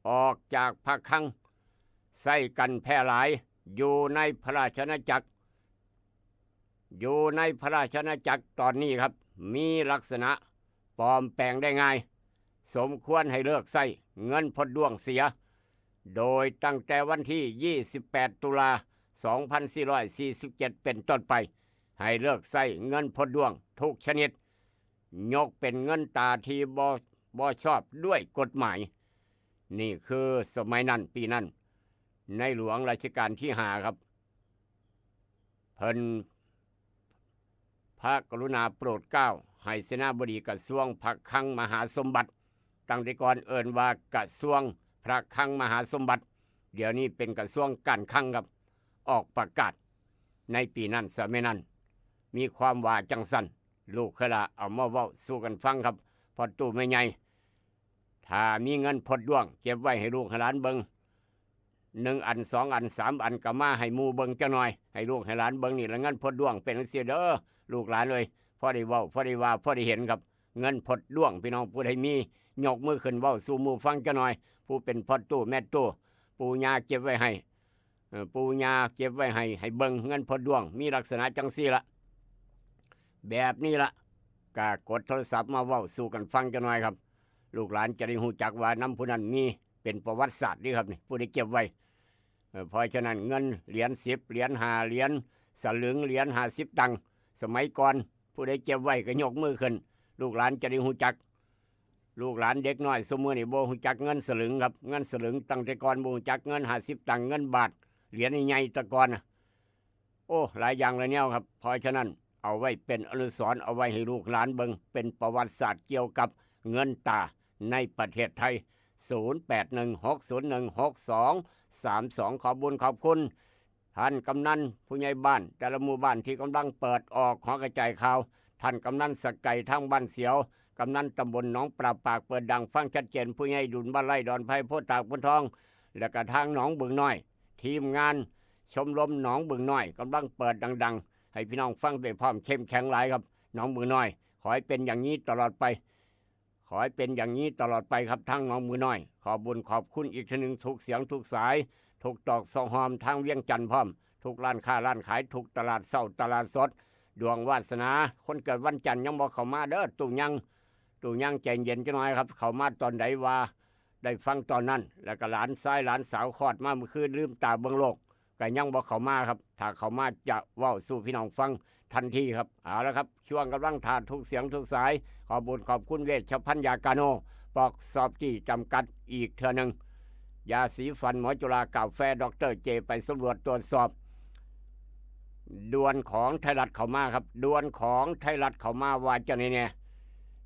ออกจากพระคลัง ใช้กันแพร่หลายอยู่ในพระราชอาณาจักร อยู่ในพระราชอาณาจักรตอนนี้ครับ มีลักษณะปลอมแปลงได้ง่าย สมควรให้เลิกใช้เงินพดด้วงเสีย โดยตั้งแต่วันที่ ยี่สิบแปด ตุลา สองพันสี่ร้อยสี่สิบเจ็ด เป็นต้นไป ให้เลิกใช้เงินพดด้วงทุกชนิด ยกเป็นเงินตราที่บ่ บ่ชอบด้วยกฎหมาย นี่คือสมัยนั้น ปีนั้น ในหลวงรัชกาลที่ห้าครับ เพิ่นพระกรุณาโปรดเกล้าให้เสนาบดีกระทรวงพระคลังมหาสมบัติ ตั้งแต่ก่อนเอิ้นว่ากระทรวงพระคลังมหาสมบัติ เดี๋ยวนี้เป็นกระทรวงการคลังครับ ออกประกาศในปีนั้นสมัยนั้น มีความว่าจังซั่น ลูกเคยละเอามาเว้าสู่กันฟังครับ พอตู้แม่ใหญ่ ถ้ามีเงินพดด้วง เก็บไว้ให้ลูกให้หลานเบิ่ง หนึ่งอัน สองอัน สามอัน ก็มาให้หมู่เบิ่งจักหน่อย ให้ลูกให้หลานเบิ่ง นี่ละเงินพดด้วงเป็นจั่งซี้เด้อ ลูกหลานเอ้ย พอได้เว้า พอได้ว่า พอได้เห็นครับ เงินพดด้วง พี่น้องผู้ใดมี ยกมือขึ้นเว้าสู่หมู่ฟังจักหน่อย ผู้เป็นพ่อตู้แม่ตู้ ปู่ย่าเก็บไว้ให้ เอ่อ ปู่ย่าเก็บไว้ให้ ให้เบิ่ง เงินพ่อดวงมีลักษณะจั่งซี้ละ แบบนี้ละ ก็กดโทรศัพท์มาเว้าสู่กันฟังจักหน่อยครับ ลูกหลานจะได้ฮู้จักว่านำผู้นั้นมี เป็นประวัติศาสตร์เด้ครับนี่ ผู้ใดเก็บไว้ เอ่อ เพราะฉะนั้นเงินเหรียญสิบ เหรียญห้า เหรียญสลึง เหรียญห้าสิบตังค์ สมัยก่อน ผู้ใดเก็บไว้ก็ยกมือขึ้น ลูกหลานจะได้ฮู้จัก ลูกหลานเด็กน้อยซุมื้อนี้บ่ฮู้จักเงินสลึงครับ เงินสลึงตั้งแต่ก่อนบ่ฮู้จัก เงินห้าสิบตังค์ เงินบาท เหรียญใหญ่ๆ แต่ก่อนน่ะ โอ้ หลายอย่างหลายแนวครับ เพราะฉะนั้นเอาไว้เป็นอนุสรณ์ เอาไว้ให้ลูกหลานเบิ่ง เป็นประวัติศาสตร์เกี่ยวกับเงินตราในประเทศไทย ศูนย์แปดหนึ่งหกศูนย์หนึ่งหกสองสามสอง ขอบุญขอบคุณ ท่านกำนันผู้ใหญ่บ้านแต่ละหมู่บ้านที่กำลังเปิดออกหอกระจายข่าว ท่านกำนันสกไก่ทางบ้านเสียว กำนันตำบลหนองปลาปาก เปิดดังฟังชัดเจน ผู้ใหญ่ดุลบ้านไร่ดอนไผ่ โพธิ์ตาก โพธิ์ทอง และกระทั่งหนองบึงน้อย ทีมงานชมรมหนองบึงน้อยกำลังเปิดดังๆ ให้พี่น้องฟังไปพร้อม เข้มแข็งหลายครับ หนองบึงน้อย ขอให้เป็นอย่างนี้ตลอดไป ขอให้เป็นอย่างนี้ตลอดไปครับ ทั้งหนองบึงน้อย ขอบุญขอบคุณอีกเทื่อหนึ่ง ทุกเสียงทุกสาย ทุกตอกซอกฮอม ทางเวียงจันทน์พร้อม ทุกร้านค้าร้านขาย ทุกตลาดเช้าตลาดสด ดวงวาสนา คนเกิดวันจันทร์ยังบ่เข้ามาเด้อ ตู้ยัง ตู้ยังใจเย็นจักหน่อยครับ เข้ามาตอนใดว่าได้ฟังตอนนั้น แล้วก็หลานชายหลานสาวคลอดมาเมื่อคืน ลืมตาเบิ่งโลก ก็ยังบ่เข้ามาครับ ถ้าเข้ามาจะเว้าสู่พี่น้องฟังทันทีครับ เอาละครับ ช่วงกำลังถ่าทุกเสียงทุกสาย ขอบุญขอบคุณเวชภัณฑ์ยากาโน ปอกซอฟตี้จำกัดอีกเทื่อหนึ่ง ยาสีฟันหมอจุฬา กาแฟดอกเตอร์เจ ไปสำรวจตรวจสอบ ด่วนของไทยรัฐเข้ามาครับ ด่วนของไทยรัฐเข้ามา ว่าจังได๋แน่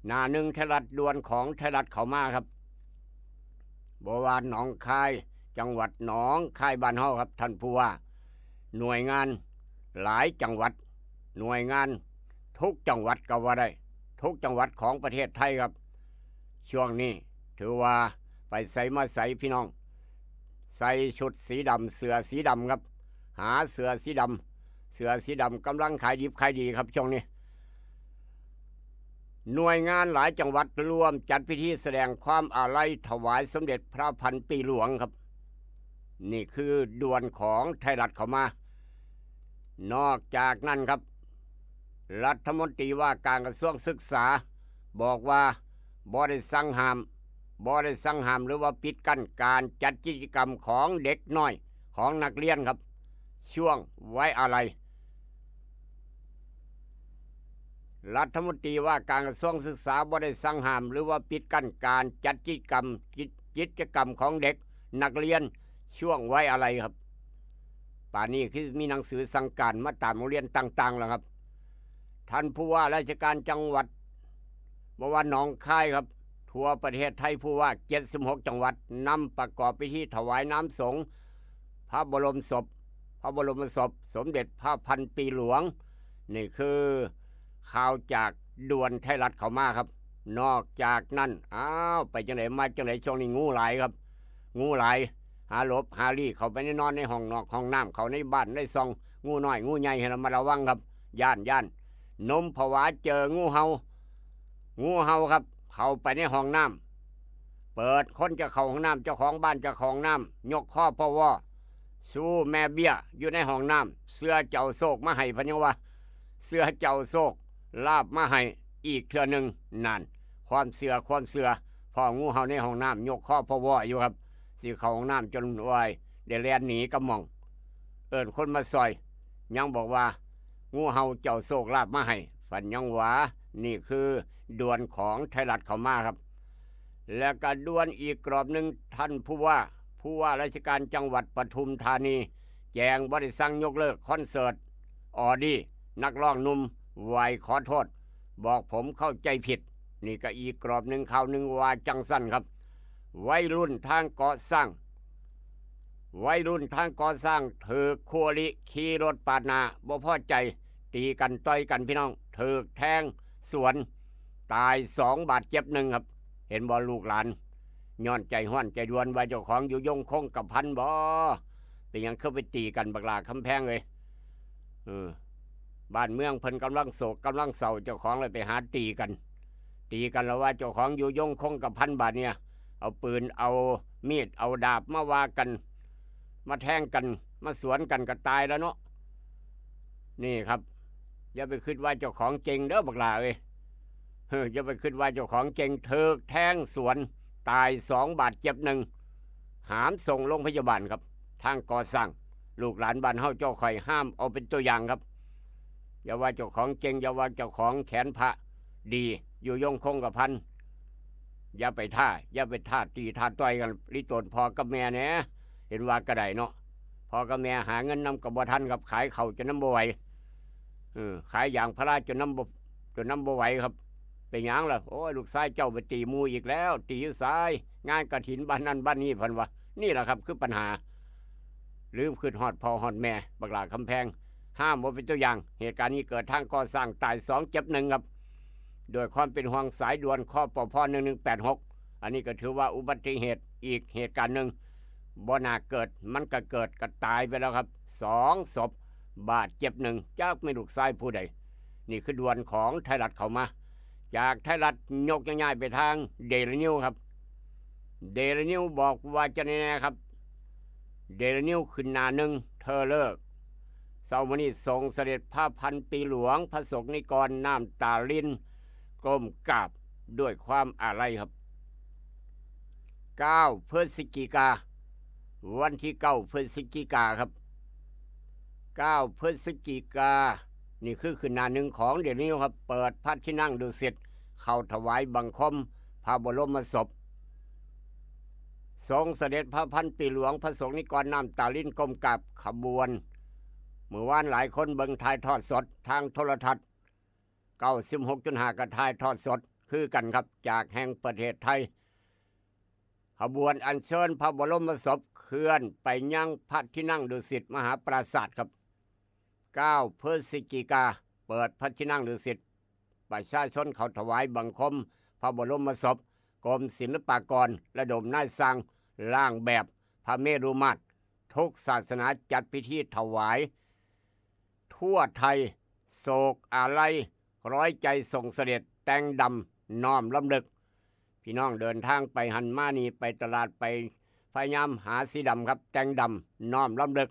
หน้าหนึ่งไทยรัฐ ด่วนของไทยรัฐเข้ามาครับ บ่ว่าหนองคาย จังหวัดหนองคายบ้านเฮาครับ ท่านผู้ว่า หน่วยงานหลายจังหวัด หน่วยงานทุกจังหวัดก็ว่าได้ ทุกจังหวัดของประเทศไทยครับ ช่วงนี้ถือว่าไปไสมาไสพี่น้อง ใส่ชุดสีดำ เสื้อสีดำครับ หาเสื้อสีดำ เสื้อสีดำกำลังขายดิบขายดีครับช่วงนี้ หน่วยงานหลายจังหวัดร่วมจัดพิธีแสดงความอาลัยถวายสมเด็จพระพันปีหลวงครับ นี่คือด่วนของไทยรัฐเข้ามา นอกจากนั้นครับ รัฐมนตรีว่าการกระทรวงศึกษา บอกว่าบ่ได้สั่งห้าม บ่ได้สั่งห้ามหรือว่าปิดกั้นการจัดกิจกรรมของเด็กน้อย ของนักเรียนครับ ช่วงไว้อาลัย รัฐมนตรีว่าการกระทรวงศึกษาบ่ได้สั่งห้ามหรือว่าปิดกั้นการจัดกิจกรรม กิจ กิจกรรมของเด็กนักเรียนช่วงไว้อาลัยครับ ป่านนี้คือมีหนังสือสั่งการมาตามโรงเรียนต่างๆ แล้วครับ ท่านผู้ว่าราชการจังหวัด บ่ว่าหนองคายครับ ทั่วประเทศไทยผู้ว่า เจ็ดสิบหก จังหวัด นำประกอบพิธีถวายน้ำสงฆ์พระบรมศพ พระบรมศพสมเด็จพระพันปีหลวง นี่คือข่าวจากด่วนไทยรัฐเข้ามาครับ นอกจากนั้น อ้าว ไปจังได๋มาจังได๋ ช่วงนี้งูหลายครับ งูหลาย หาหลบหาลี้เข้าไปในนอนในห้องนอกห้องน้ำ เข้าในบ้านในช่อง งูน้อยงูใหญ่ให้ระมัดระวังครับ ย้าน ย้าน หนุ่มผวาเจองูเห่า งูเห่าครับ เข้าไปในห้องน้ำ เปิด คนจะเข้าห้องน้ำ เจ้าของบ้านจะเข้าห้องน้ำ ยกคอพะวอ สู้แม่เบี้ยอยู่ในห้องน้ำ เชื่อเจ้าโชคมาให้ เพิ่นยังว่า เชื่อเจ้าโชคลาภมาให้อีกเทื่อหนึ่ง นั่น ความเชื่อ ความเชื่อ พ้องูเห่าในห้องน้ำ ยกคอพะวออยู่ครับ สิเข้าห้องน้ำจน โอ้ย ได้แล่นหนีกะหม่อง เอิ้นคนมาซ่อย ยังบอกว่า งูเห่าเจ้าโชคลาภมาให้ เพิ่นยังว่า นี่คือด่วนของไทยรัฐเข้ามาครับ และก็ด่วนอีกกรอบหนึ่ง ท่านผู้ว่า ผู้ว่าราชการจังหวัดปทุมธานี แจ้งบ่ได้สั่งยกเลิกคอนเสิร์ตออดี้ นักร้องหนุ่มไหว้ขอโทษ บอกผมเข้าใจผิด นี่ก็อีกกรอบหนึ่ง ข่าวหนึ่งว่าจั่งซั้นครับ วัยรุ่นทางก่อสร้าง วัยรุ่นทางก่อสร้างถูกคู่อริขี่รถปาดหน้า บ่พอใจ ตีกันต่อยกันพี่น้อง ถูกแทงสวน ตายสองบาดเจ็บหนึ่งครับ เห็นบ่ลูกหลาน ย้อนใจฮ้อนใจด่วนว่าเจ้าของอยู่ยงคงกระพันบ่ เป็นหยังคือไปตีกันบักหล้าคำแพงเอ้ย เออ บ้านเมืองเพิ่นกำลังโศกกำลังเศร้า เจ้าของเลยไปหาตีกัน ตีกันแล้วว่าเจ้าของอยู่ยงคงกระพัน บาดเนี่ย เอาปืนเอามีดเอาดาบมาว่ากัน มาแทงกัน มาสวนกันก็ตายแล้วเนาะ นี่ครับ อย่าไปคิดว่าเจ้าของเจ๋งเด้อบักหล่าเอ้ย เฮ้อ อย่าไปคิดว่าเจ้าของเจ๋ง ถูกแทงสวน ตายสองบาดเจ็บหนึ่ง หามส่งโรงพยาบาลครับ ทางก่อสร้าง ลูกหลานบ้านเฮาเจ้าข่อยห้ามเอาเป็นตัวอย่างครับ อย่าว่าเจ้าของเจ๋ง อย่าว่าเจ้าของแขนพระดี อยู่ยงคงกระพัน อย่าไปท้า อย่าไปท้าตีท้าต่อยกัน ลิโตนพ่อกับแม่แหน่ เห็นว่าก็ได้เนาะ พ่อกับแม่หาเงินนำก็บ่ทันครับ ขายข้าวจนนำบ่ไหว เออ ขายยางพาราจนนำบ่ จนนำบ่ไหวครับ เป็นหยังล่ะ โอ้ย ลูกชายเจ้าไปตีหมู่อีกแล้ว ตีอยู่ไส งานกฐินบ้านนั่นบ้านนี้ เพิ่นว่า นี่แหละครับคือปัญหา ลืมคิดฮอดพ่อฮอดแม่ บักหล่าคำแพง ห้ามบ่เป็นตัวอย่าง เหตุการณ์นี้เกิดทางก่อสร้าง ตายสองเจ็บหนึ่งครับ ด้วยความเป็นห่วง สายด่วน คปพ หนึ่งหนึ่งแปดหก อันนี้ก็ถือว่าอุบัติเหตุอีกเหตุการณ์หนึ่ง บ่น่าเกิด มันก็เกิด ก็ตายไปแล้วครับ สองศพ บาดเจ็บหนึ่ง จักแม่นลูกชายผู้ใด นี่คือด่วนของไทยรัฐเข้ามา จากไทยรัฐยกย้ายไปทางเดลินิวครับ เดลินิวบอกว่าจะแน่ครับ เดลินิวขึ้นหน้าหนึ่ง เธอเลิก เช้ามื้อนี้ทรงเสด็จพระพันปีหลวง พระสงฆ์นิกรน้ำตาลิน ก้มกราบด้วยความอาลัยครับ เก้า พฤศจิกา วันที่เก้า พฤศจิกาครับ เก้า พฤศจิกา นี่คือขึ้นหน้าหนึ่งของเดลินิวครับ เปิดพระที่นั่งดุสิต เข้าถวายบังคมพระบรมศพ ทรงเสด็จพระพันปีหลวง พระสงฆ์นิกรน้ำตาลิน ก้มกราบขบวน มื้อวานหลายคนเบิ่งถ่ายทอดสดทางโทรทัศน์ เก้าสิบหกจุดห้า ก็ถ่ายทอดสดคือกันครับ จากแห่งประเทศไทย ขบวนอัญเชิญพระบรมศพเคลื่อนไปยังพระที่นั่งดุสิตมหาปราสาทครับ เก้า พฤศจิกา เปิดพระที่นั่งดุสิต ประชาชนเข้าถวายบังคมพระบรมศพ กรมศิลปากรระดมนายช่างร่างแบบพระเมรุมาตร ทุกศาสนาจัดพิธีถวาย ทั่วไทย โศกอาลัย ร้อยใจส่งเสด็จ แต่งดำน้อมรำลึก พี่น้องเดินทางไปหั้นมานี่ ไปตลาด ไปพยายามหาสีดำครับ แต่งดำน้อมรำลึก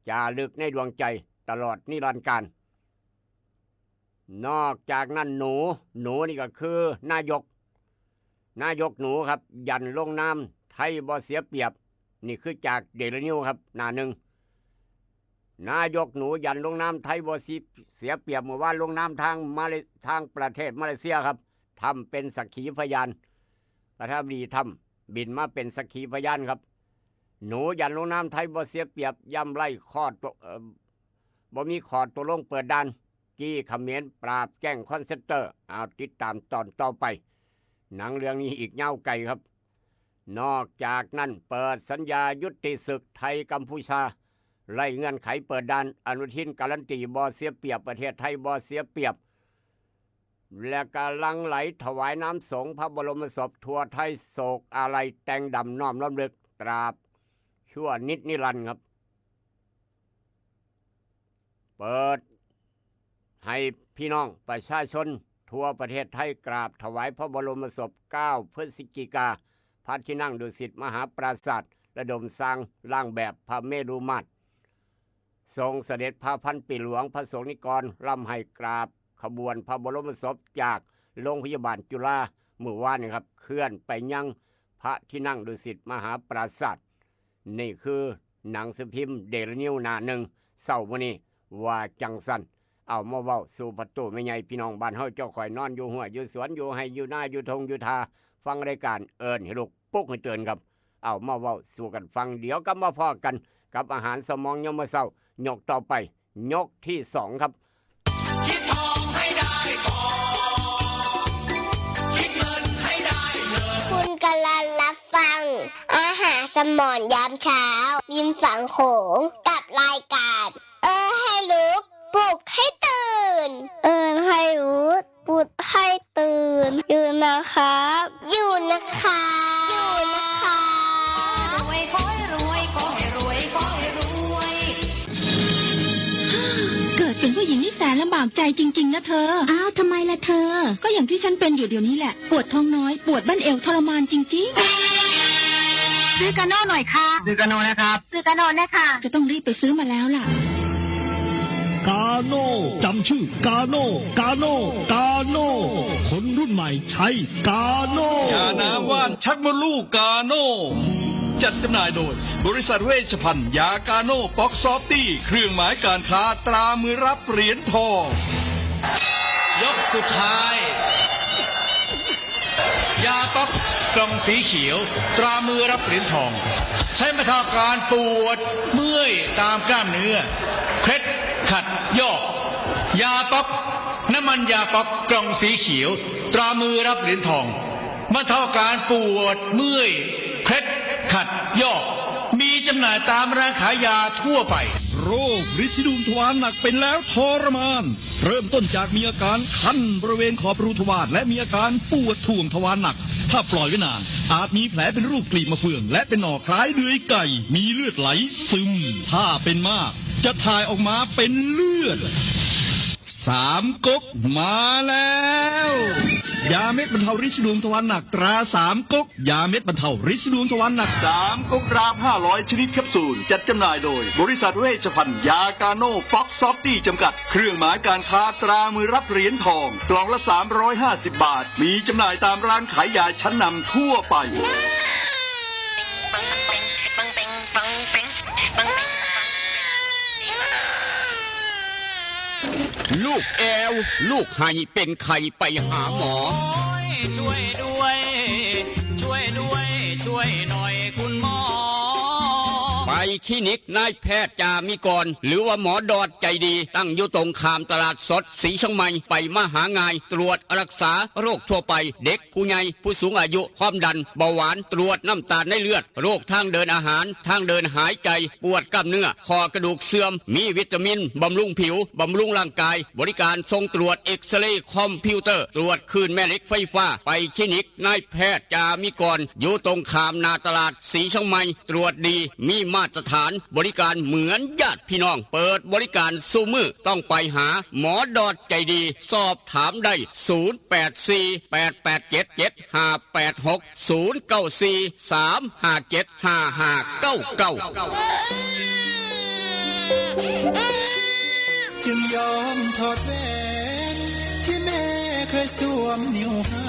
จารึกในดวงใจตลอดนิรันดร์กาล นอกจากนั้นหนู หนูนี่ก็คือนายก นายกหนูครับ ยันลงนาม ไทยบ่เสียเปรียบ นี่คือจากเดลินิวครับ หน้าหนึ่ง นายกหนูยันลงนาม ไทยบ่เสียเปรียบ มื้อวานลงนามทางมาเล ทางประเทศมาเลเซียครับ ทำเป็นสักขีพยาน ประธานาธิบดีทำบินมาเป็นสักขีพยานครับ หนูยันลงนาม ไทยบ่เสียเปรียบ ย่ำไร้ข้อตก เอ่อ บ่มีข้อตกลงเปิดด่าน จี้เขมร ปราบแก๊งคอลเซ็นเตอร์ เอาติดตามตอนต่อไป หนังเรื่องนี้อีกยาวไกลครับ นอกจากนั้นเปิดสัญญายุติศึกไทยกัมพูชา ไร้เงื่อนไขเปิดด่าน อนุทินการันตีบ่เสียเปรียบ ประเทศไทยบ่เสียเปรียบ และกำลังไหลถวายน้ำสงฆ์พระบรมศพทั่วไทย โศกอาลัย แต่งดำน้อมรำลึก ตราบชั่วนิจนิรันดร์ครับ เปิดให้พี่น้องประชาชนทั่วประเทศไทยกราบถวายพระบรมศพ เก้า พฤศจิกา พระที่นั่งดุสิตมหาปราสาท ระดมสร้างร่างแบบพระเมรุมาตร ทรงเสด็จพระพันปีหลวง พระสงฆ์นิกรร่ำให้กราบขบวนพระบรมศพจากโรงพยาบาลจุฬา มื้อวานนี้ครับ เคลื่อนไปยังพระที่นั่งดุสิตมหาปราสาท นี่คือหนังสือพิมพ์เดลินิวหน้าหนึ่งเช้ามื้อนี้ ว่าจั่งซั้น เอามาเว้าสู่พ่อตู้แม่ใหญ่พี่น้องบ้านเฮาเจ้าข่อย นอนอยู่ฮุบอยู่สวน อยู่ไฮ่อยู่นา อยู่ท่งอยู่ท่า ฟังรายการเอิ้นให้ลุกปลุกให้ตื่นครับ เอามาเว้าสู่กันฟัง เดี๋ยวกลับมาพ้อกันกับอาหารเช้ามองยามมื้อเช้า ยกต่อไป ยกที่สองครับ คิดทองให้ได้ทอง คิดเงินให้ได้เงิน คุณกำลังรับฟัง อาหารเช้ามองยามเช้า ริมฝั่งโขง กับรายการ เอิ้นให้ลุก ปลุกให้ตื่น เอิ้นให้ลุก ปลุกให้ตื่น อยู่นะครับ อยู่นะครับ อยู่นะครับ รวยขอให้รวย ขอให้รวย ขอให้รวย เกิดเป็น ผู้หญิงนี่แสนลำบากใจจริงๆนะเธอ อ้าว ทำไมล่ะเธอ ก็อย่างที่ฉันเป็นอยู่เดี๋ยวนี้แหละ ปวดท้องน้อย ปวดบั้นเอวทรมานจริงๆ ซื้อกาโน่หน่อยค่ะ ซื้อกาโน่นะครับ ซื้อกาโน่นะคะ จะต้องรีบไปซื้อมาแล้วล่ะ กาโน่ จำชื่อกาโน่ กาโน่ กาโน่ คนรุ่นใหม่ใช้กาโน่ ยาน้ำว่านชักมดลูกกาโน่ จัดจำหน่ายโดย บริษัทเวชภัณฑ์ยากาโน่ป๊อกซอฟตี้ เครื่องหมายการค้าตรามือรับเหรียญทอง ยกสุดท้าย ยาป๊อกกล่องสีเขียว ตรามือรับเหรียญทอง ใช้บรรเทาอาการปวดเมื่อยตามกล้ามเนื้อ เคล็ดขัดยอก ยาป๊อก น้ำมันยาป๊อกกล่องสีเขียว ตรามือรับเหรียญทอง บรรเทาอาการปวดเมื่อย เคล็ดขัดยอก มีจำหน่ายตามร้านขายยาทั่วไป โรคริดสีดวงทวารหนักเป็นแล้วทรมาน เริ่มต้นจากมีอาการคันบริเวณขอบรูทวาร และมีอาการปวดถ่วงทวารหนัก ถ้าปล่อยไว้นาน อาจมีแผลเป็นรูปกลีบมะเฟือง และเป็นหนองคล้ายเดือยไก่ มีเลือดไหลซึม ถ้าเป็นมาก จะถ่ายออกมาเป็นเลือด สามก๊กมาแล้ว ยาเม็ดบรรเทาริดสีดวงทวารหนักตราสามก๊ก ยาเม็ดบรรเทาริดสีดวงทวารหนัก สามก๊กรามห้าร้อยชนิดแคปซูล จัดจำหน่ายโดย บริษัทเวชภัณฑ์ยากาโน่ป๊อกซอฟตี้จำกัด เครื่องหมายการค้าตรามือรับเหรียญทอง กล่องละสามร้อยห้าสิบบาท มีจำหน่ายตามร้านขายยาชั้นนำทั่วไป ลูกแอว ลูกไห้เป็นไข้ไปหาหมอ ช่วยด้วย ช่วยด้วย ช่วยหน่อยคุณหมอ ไปคลินิกนายแพทย์จามิกร หรือว่าหมอดอดใจดี ตั้งอยู่ตรงข้ามตลาดสดสีเชียงใหม่ ไปมาหาง่าย ตรวจรักษาโรคทั่วไป เด็กผู้ใหญ่ผู้สูงอายุ ความดัน เบาหวาน ตรวจน้ำตาลในเลือด โรคทางเดินอาหาร ทางเดินหายใจ ปวดกล้ามเนื้อ ข้อกระดูกเสื่อม มีวิตามิน บำรุงผิว บำรุงร่างกาย บริการส่งตรวจเอ็กซเรย์คอมพิวเตอร์ ตรวจคลื่นแม่เหล็กไฟฟ้า ไปคลินิกนายแพทย์จามิกร อยู่ตรงข้ามหน้าตลาดสีเชียงใหม่ ตรวจดี มีมาตรฐาน บริการเหมือนญาติพี่น้อง เปิดบริการซุมื้อ ต้องไปหาหมอดอดใจดี สอบถามได้ ศูนย์แปดสี่ แปดแปดเจ็ด เจ็ดห้าแปดหก ศูนย์เก้าสี่ สามห้าเจ็ด ห้าห้าเก้าเก้า จึงยอมถอดแหวนที่แม่เคยสวมนิ้วให้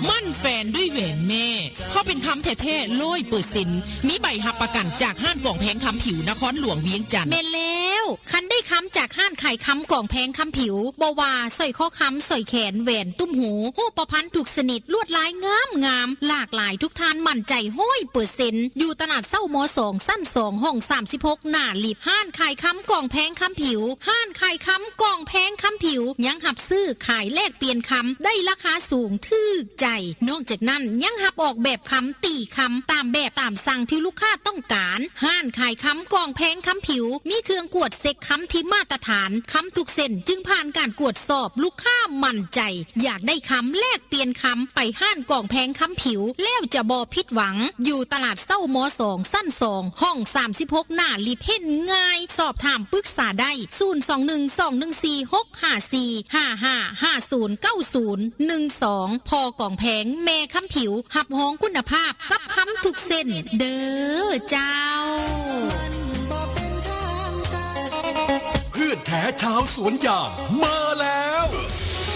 มั่นแฟนด้วยแหวนแม่ เพราะเป็นคำแท้ๆร้อยเปอร์เซ็นต์ มีใบรับประกันจากห้านกองแพงคำผิวนครหลวงเวียงจันทน์ แม่นแล้ว คันได้คำจากห้านขายคำกองแพงคำผิว บ่ว่าสร้อยคอคำ สร้อยแขน แหวน ตุ้มหู ฮูปพรรณทุกชนิด ลวดลายงามงาม หลากหลายทุกท่านมั่นใจร้อยเปอร์เซ็นต์ อยู่ตลาดเศร้ามอสอง ชั้นสอง ห้องสามสิบหก หน้าลิฟต์ ห้านขายคำกองแพงคำผิว ห้านขายคำกองแพงคำผิว ยังรับซื้อขายแลกเปลี่ยนคำ ได้ราคาสูงถืกใจ นอกจากนั้นยังรับออกแบบคำ ตีคำ ตามแบบตามสั่งที่ลูกค้าต้องการ ห้านขายคำกองแพงคำผิว มีเครื่องกวดเช็คคำที่มาตรฐาน คำทุกเส้นจึงผ่านการกวดสอบ ลูกค้ามั่นใจ อยากได้คำแลกเปลี่ยนคำ ไปห้านกองแพงคำผิว แล้วจะบ่ผิดหวัง อยู่ตลาดเศร้ามอสอง ชั้นสอง ห้องสามสิบหก หน้าลิฟต์ เห็นง่าย สอบถามปรึกษาได้ ศูนย์สองหนึ่ง สองหนึ่งสี่ หกห้าสี่ ห้าห้า ห้าศูนย์เก้าศูนย์ หนึ่งสอง พอกองแพงแม่คำผิว รับรองคุณภาพกับคำทุกเส้น เด้อเจ้า เพื่อนแท้ชาวสวนยางมาแล้ว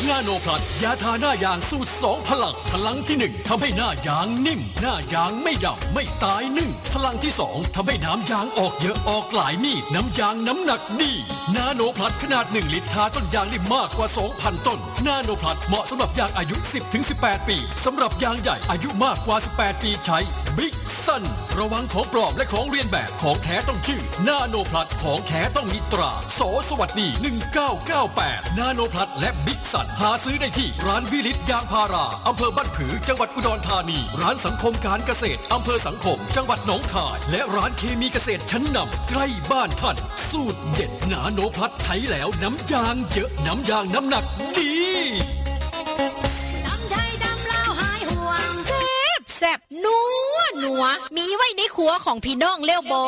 นาโนพลัส ยาทาหน้ายางสูตรสองพลัง พลังที่หนึ่งทำให้หน้ายางนิ่ม หน้ายางไม่ดำไม่ตายนึ่ง พลังที่สองทำให้น้ำยางออกเยอะออกหลายมีด น้ำยางน้ำหนักดี นาโนพลัสขนาดหนึ่งลิตรทาต้นยางได้มากกว่าสองพันต้น นาโนพลัสเหมาะสำหรับยางอายุสิบถึงสิบแปดปี สำหรับยางใหญ่อายุมากกว่าสิบแปดปีใช้ บิ๊กซัน ระวังของปลอมและของเลียนแบบ ของแท้ต้องชื่อ นาโนพลัส ของแท้ต้องมีตรา ส.สวัสดี หนึ่งเก้าเก้าแปด นาโนพลัส และบิ๊กซัน หาซื้อได้ที่ร้านวิลิตยางพารา อำเภอบ้านผือ จังหวัดอุดรธานี ร้านสังคมการเกษตร อำเภอสังคม จังหวัดหนองคาย และร้านเคมีเกษตรชั้นนำใกล้บ้านท่าน สูตรเด็ดนาโนพลัส ใช้แล้วน้ำยางเยอะ น้ำยางน้ำหนักดี ดำไทยดำลาวหายห่วง แซ่บแซ่บนัวนัว มีไว้ในครัวของพี่น้องแล้วบ่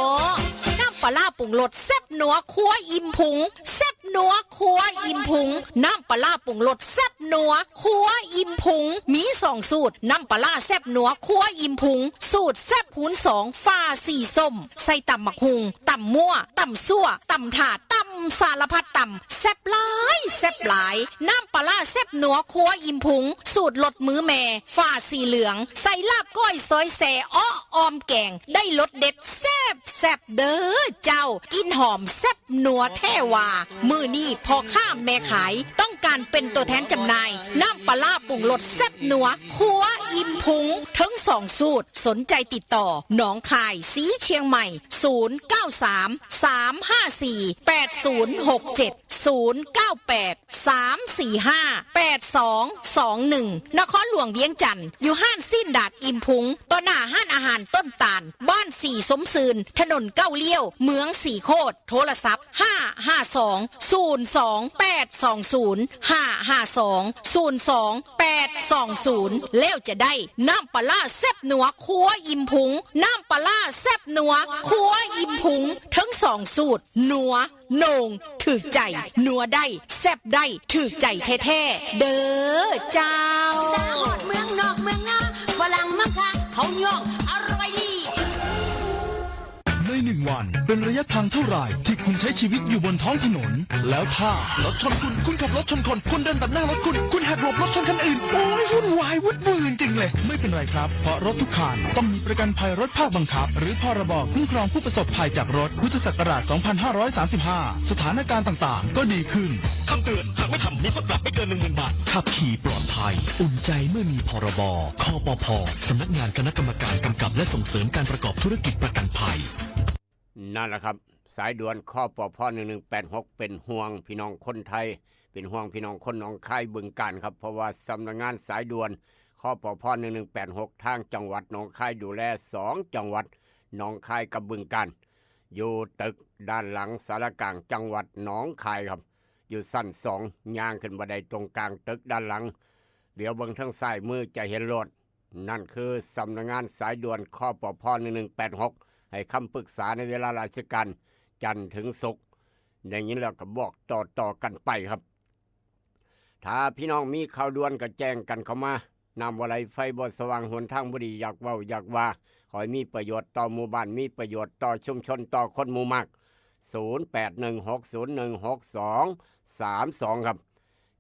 น้ำปลาร้าปรุงรสแซ่บนัวครัวอิ่มพุง แซ่บนัวครัว พุง น้ำปลาร้าปรุงรสแซ่บนัว ครัวอิ่มพุง มีสองสูตร น้ำปลาร้าแซ่บนัว ครัวอิ่มพุง สูตรแซ่บคูณสอง ฝาสีส้ม ใส่ตำบักหุ่ง ตำมั่ว ตำซั่ว ตำถาด ตำสารพัดตำ แซ่บหลาย แซ่บหลาย น้ำปลาร้าแซ่บนัว ครัวอิ่มพุง สูตรรสมือแม่ ฝาสีเหลือง ใส่ลาบก้อยซอยแซ่ เอ้อ ออมแกง ได้รสเด็ดแซ่บแซ่บเด้อเจ้า กลิ่นหอมแซ่บนัวแท้ว่า มื้อนี้พ่อค้าแม่ขาย ต้องการเป็นตัวแทนจำหน่าย น้ำปลาร้าปรุงรสแซ่บนัว ครัวอิ่มพุง ทั้งสองสูตร สนใจติดต่อ หนองคาย สีเชียงใหม่ ศูนย์เก้าสาม สามห้าสี่ แปดศูนย์หกเจ็ด ศูนย์เก้าแปด สามสี่ห้า แปดสองสองหนึ่ง นครหลวงเวียงจันทน์ อยู่ห้านสิ้นดาดอิ่มพุง ต่อหน้าห้านอาหารต้นตาล บ้านสีสมซืน ถนนเก้าเลี้ยว เมืองสีโคตร โทรศัพท์ ห้าห้าสอง ศูนย์สองแปดสองศูนย์ ห้าห้าสอง ศูนย์สองแปดสองศูนย์ แล้วจะได้น้ำปลาร้าแซ่บนัว ครัวอิ่มพุง น้ำปลาร้าแซ่บนัว ครัวอิ่มพุง ทั้งสองสูตร นัว โหน่ง ถืกใจ นัวได้ แซ่บได้ ถืกใจแท้ๆ เด้อเจ้า สาวฮอดเมืองนอกเมืองนา ฝรั่งมักคัก เขาย่อง อร่อยดี ในหนึ่งวัน เป็นระยะทางเท่าไหร่ที่คุณใช้ชีวิตอยู่บนท้องถนน แล้วถ้ารถชนคุณ คุณขับรถชนคน คนเดินตัดหน้ารถคุณ คุณหักหลบรถชนคันอื่น โอ้ย วุ่นวายวุ่นวืนจริงเลย ไม่เป็นไรครับ เพราะรถทุกคันต้องมีประกันภัยรถภาคบังคับ หรือ พรบ คุ้มครองผู้ประสบภัยจากรถ พุทธศักราช สองพันห้าร้อยสามสิบห้า สถานการณ์ต่างๆ ก็ดีขึ้น คำเตือน หากไม่ทำ มีโทษปรับไม่เกิน หนึ่งหมื่น บาท ขับขี่ปลอดภัย อุ่นใจเมื่อมี พรบ คปภ สำนักงานคณะกรรมการกำกับและส่งเสริมการประกอบธุรกิจประกันภัย นั่นแหละครับ สายด่วน คปภ หนึ่งหนึ่งแปดหก เป็นห่วงพี่น้องคนไทย เป็นห่วงพี่น้องคนหนองคาย บึงกาฬครับ เพราะว่าสำนักงานสายด่วน คปภ หนึ่งหนึ่งแปดหก ทางจังหวัดหนองคายดูแลสองจังหวัด หนองคายกับบึงกาฬ อยู่ตึกด้านหลังศาลากลางจังหวัดหนองคายครับ อยู่ชั้นสอง ย่างขึ้นบันไดตรงกลางตึกด้านหลัง เหลียวเบิ่งทางซ้ายมือจะเห็นโลด นั่นคือสำนักงานสายด่วน คปภ หนึ่งหนึ่งแปดหก ให้คำปรึกษาในเวลาราชการ จันทร์ถึงศุกร์ ได้ยินแล้วก็บอกต่อๆ กันไปครับ ถ้าพี่น้องมีข่าวด่วนก็แจ้งกันเข้ามา น้ำบ่ไหลไฟบ่สว่าง หนทางบ่ดี อยากเว้าอยากว่า ขอให้มีประโยชน์ต่อหมู่บ้าน มีประโยชน์ต่อชุมชน ต่อคนหมู่มาก ศูนย์แปดหนึ่งหกศูนย์หนึ่งหกสองสามสอง ครับ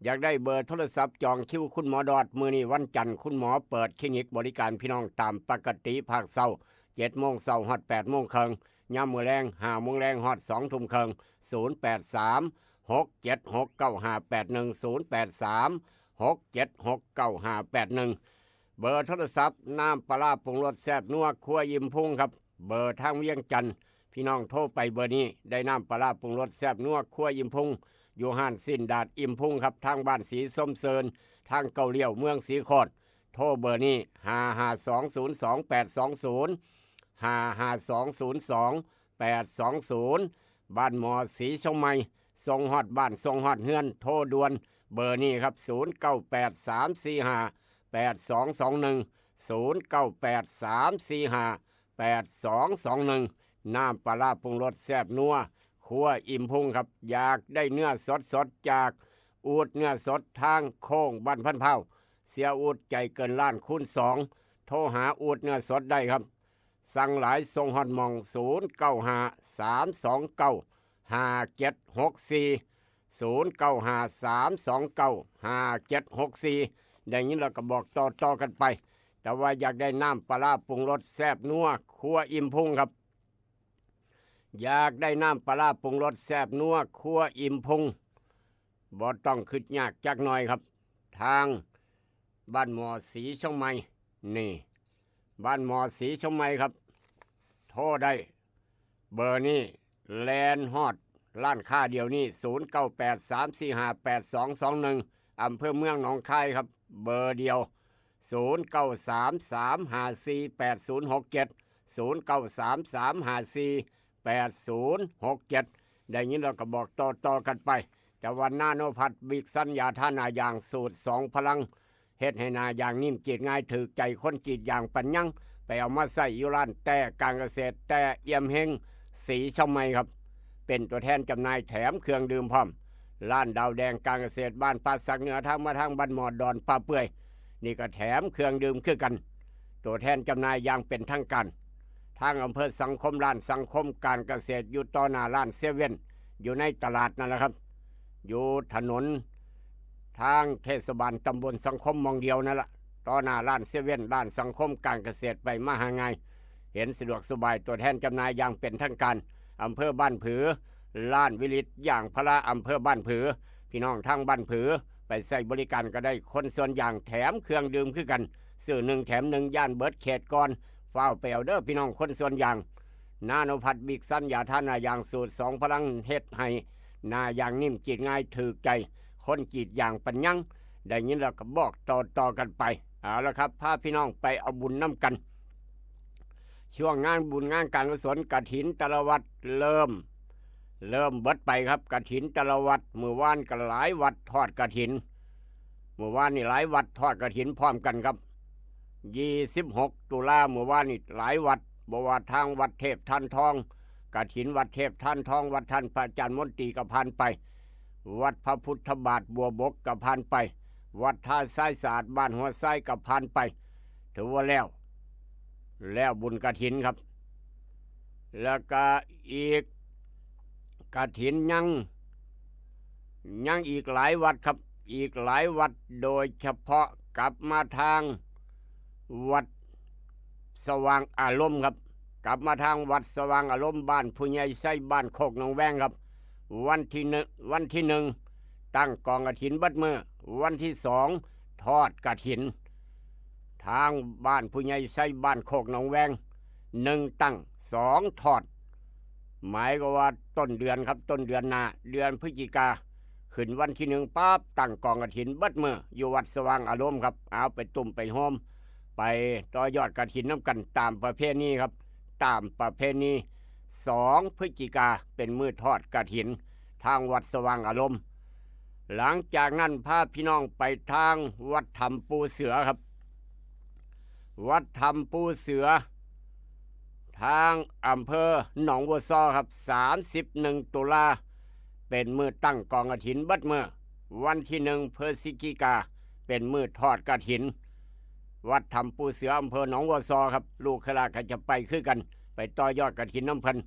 อยากได้เบอร์โทรศัพท์จองคิวคุณหมอดอด มื้อนี้วันจันทร์ คุณหมอเปิดคลินิกบริการพี่น้องตามปกติ ภาคเช้า เจ็ดโมงเช้าฮอด แปดโมงครึ่ง ยามมื้อแลง ห้าโมงแลงฮอด สองทุ่มครึ่ง ศูนย์แปดสาม หกเจ็ดหก เก้าห้าแปดหนึ่ง ศูนย์แปดสาม หกเจ็ดหก เก้าห้าแปดหนึ่ง เบอร์โทรศัพท์ น้ำปลาร้าปรุงรสแซ่บนัว ครัวอิ่มพุงครับ เบอร์ทางเวียงจันทน์ พี่น้องโทรไปเบอร์นี้ ได้น้ำปลาร้าปรุงรสแซ่บนัว ครัวอิ่มพุง อยู่ห้านสิ้นดาดอิ่มพุงครับ ทางบ้านสีส้มเซิน ทางเก้าเลี้ยว เมืองสีโคตร โทรเบอร์นี้ ห้าห้าสองศูนย์สองแปดสองศูนย์ ห้าห้าสองศูนย์สองแปดสองศูนย์ บ้านหมอสีเชียงใหม่ ส่งฮอดบ้าน ส่งฮอดเฮือน โทรด่วน เบอร์นี้ครับ ศูนย์เก้าแปดสามสี่ห้าแปดสองสองหนึ่ง ศูนย์เก้าแปดสามสี่ห้าแปดสองสองหนึ่ง น้ำปลาร้าปรุงรสแซ่บนัว ครัวอิ่มพุงครับ อยากได้เนื้อสดๆ จากอูดเนื้อสดทางโค้งบ้านพันเผ่า เสียอูดใจเกินล้านคูณสอง โทรหาอูดเนื้อสดได้ครับ สั่งหลายส่งฮอดหม่อง ศูนย์เก้าห้าสามสองเก้าห้าเจ็ดหกสี่ ศูนย์เก้าห้าสามสองเก้าห้าเจ็ดหกสี่ ได้ยินแล้วก็บอกต่อๆ กันไป แต่ว่าอยากได้น้ำปลาร้าปรุงรสแซ่บนัว ครัวอิ่มพุงครับ อยากได้น้ำปลาร้าปรุงรสแซ่บนัว ครัวอิ่มพุง บ่ต้องคิดยากจักหน่อยครับ ทางบ้านหมอสีเชียงใหม่ นี่ บ้านหมอสีเชียงใหม่ครับ โทรได้ เบอร์นี้ แล่นฮอดร้านค้าเดี๋ยวนี้ ศูนย์เก้าแปดสามสี่ห้าแปดสองสองหนึ่ง อำเภอเมืองหนองคายครับ เบอร์เดียว ศูนย์เก้าสามสามห้าสี่แปดศูนย์หกเจ็ด ศูนย์เก้าสามสามห้าสี่แปดศูนย์หกเจ็ด ได้ยินแล้วก็บอกต่อๆ กันไป แต่ว่านาโนพัด บิกซัน ยาทาหน้ายางสูตรสองพลัง เฮ็ดให้หน้ายางนิ่มจีดง่าย ถืกใจคนจีดยางปัญญัง ไปเอามาใส่อยู่ร้านแต่การเกษตร แต่เอี่ยมเฮง สีเชียงใหม่ครับ เป็นตัวแทนจำหน่ายแถมเครื่องดื่มพร้อม ร้านดาวแดงการเกษตรบ้านป่าสักเหนือ ทางมาทางบ้านหมอดดอนป่าเปื่อย นี่ก็แถมเครื่องดื่มคือกัน ตัวแทนจำหน่ายอย่างเป็นทางการ ทางอำเภอสังคม ร้านสังคมการเกษตร อยู่ต่อหน้าร้านเซเว่น อยู่ในตลาดนั่นแหละครับ อยู่ถนนทางเทศบาลตำบลสังคมหม่องเดียวนั่นละ ต่อหน้าร้านเซเว่น ร้านสังคมการเกษตร ไปมาหาง่าย เห็นสะดวกสบาย ตัวแทนจำหน่ายอย่างเป็นทางการ อำเภอบ้านผือ ร้านวิลิตยางพารา อำเภอบ้านผือ พี่น้องทางบ้านผือ ไปใช้บริการก็ได้ คนสวนยางแถมเครื่องดื่มคือกัน ซื้อหนึ่งแถมหนึ่ง ย่านเบิดเขตก่อน ฟ้าวไปเอาเด้อพี่น้องคนสวนยาง นาโนพัด บิ๊กซัน ยาทาหน้ายางสูตรสองพลัง เฮ็ดให้หน้ายางนิ่ม กรีดง่ายถืกใจ คนกรีดยางปัญญัง ได้ยินแล้วก็บอกต่อๆกันไป เอาละครับ พาพี่น้องไปเอาบุญนำกัน ช่วงงานบุญงานการกุศลกฐินแต่ละวัดเริ่ม เริ่มเบิดไปครับ กฐินแต่ละวัด มื้อวานก็หลายวัดทอดกฐิน มื้อวานนี่หลายวัดทอดกฐินพร้อมกันครับ ยี่สิบหก ตุลา มื้อวานนี่หลายวัด บ่ว่าทางวัดเทพธานทอง กฐินวัดเทพธานทอง วัดท่านพระอาจารย์มนตรีก็ผ่านไป วัดพระพุทธบาทบัวบกก็ผ่านไป วัดท่าทรายสะอาดบ้านหัวทรายก็ผ่านไป ถือว่าแล้ว แล้วบุญกฐินครับ แล้วก็อีก กฐินยัง ยังอีกหลายวัดครับ อีกหลายวัด โดยเฉพาะกลับมาทางวัดสว่างอารมณ์ครับ กลับมาทางวัดสว่างอารมณ์ บ้านผู้ใหญ่ไส้ บ้านโคกหนองแวงครับ วันที่หนึ่ง วันที่หนึ่ง ตั้งกองกฐินเบิดมื้อ วันที่สอง ทอดกฐิน ทางบ้านผู้ใหญ่ไส้ บ้านโคกหนองแวง หนึ่งตั้ง สองทอด หมายก็ว่าต้นเดือนครับ ต้นเดือนหน้า เดือนพฤศจิกา ขึ้นวันที่หนึ่งปั๊บ ตั้งกองกฐินเบิดมื้อ อยู่วัดสว่างอารมณ์ครับ เอาไปตุ้มไปโฮม ไปต่อยอดกฐินนำกัน ตามประเพณีครับ ตามประเพณี สองพฤศจิกา เป็นมื้อทอดกฐิน ทางวัดสว่างอารมณ์ หลังจากนั้นพาพี่น้องไปทางวัดถ้ำปู่เสือครับ วัดถ้ำปู่เสือ ทางอำเภอหนองวัวซอครับ สามสิบเอ็ด ตุลา เป็นมื้อตั้งกองกฐินเบิดมื้อ วันที่หนึ่งพฤศจิกา เป็นมื้อทอดกฐิน วัดถ้ำปู่เสือ อำเภอหนองวัวซอครับ ลูกคณะก็จะไปคือกัน ไปต่อยอดกฐินนำเพิ่น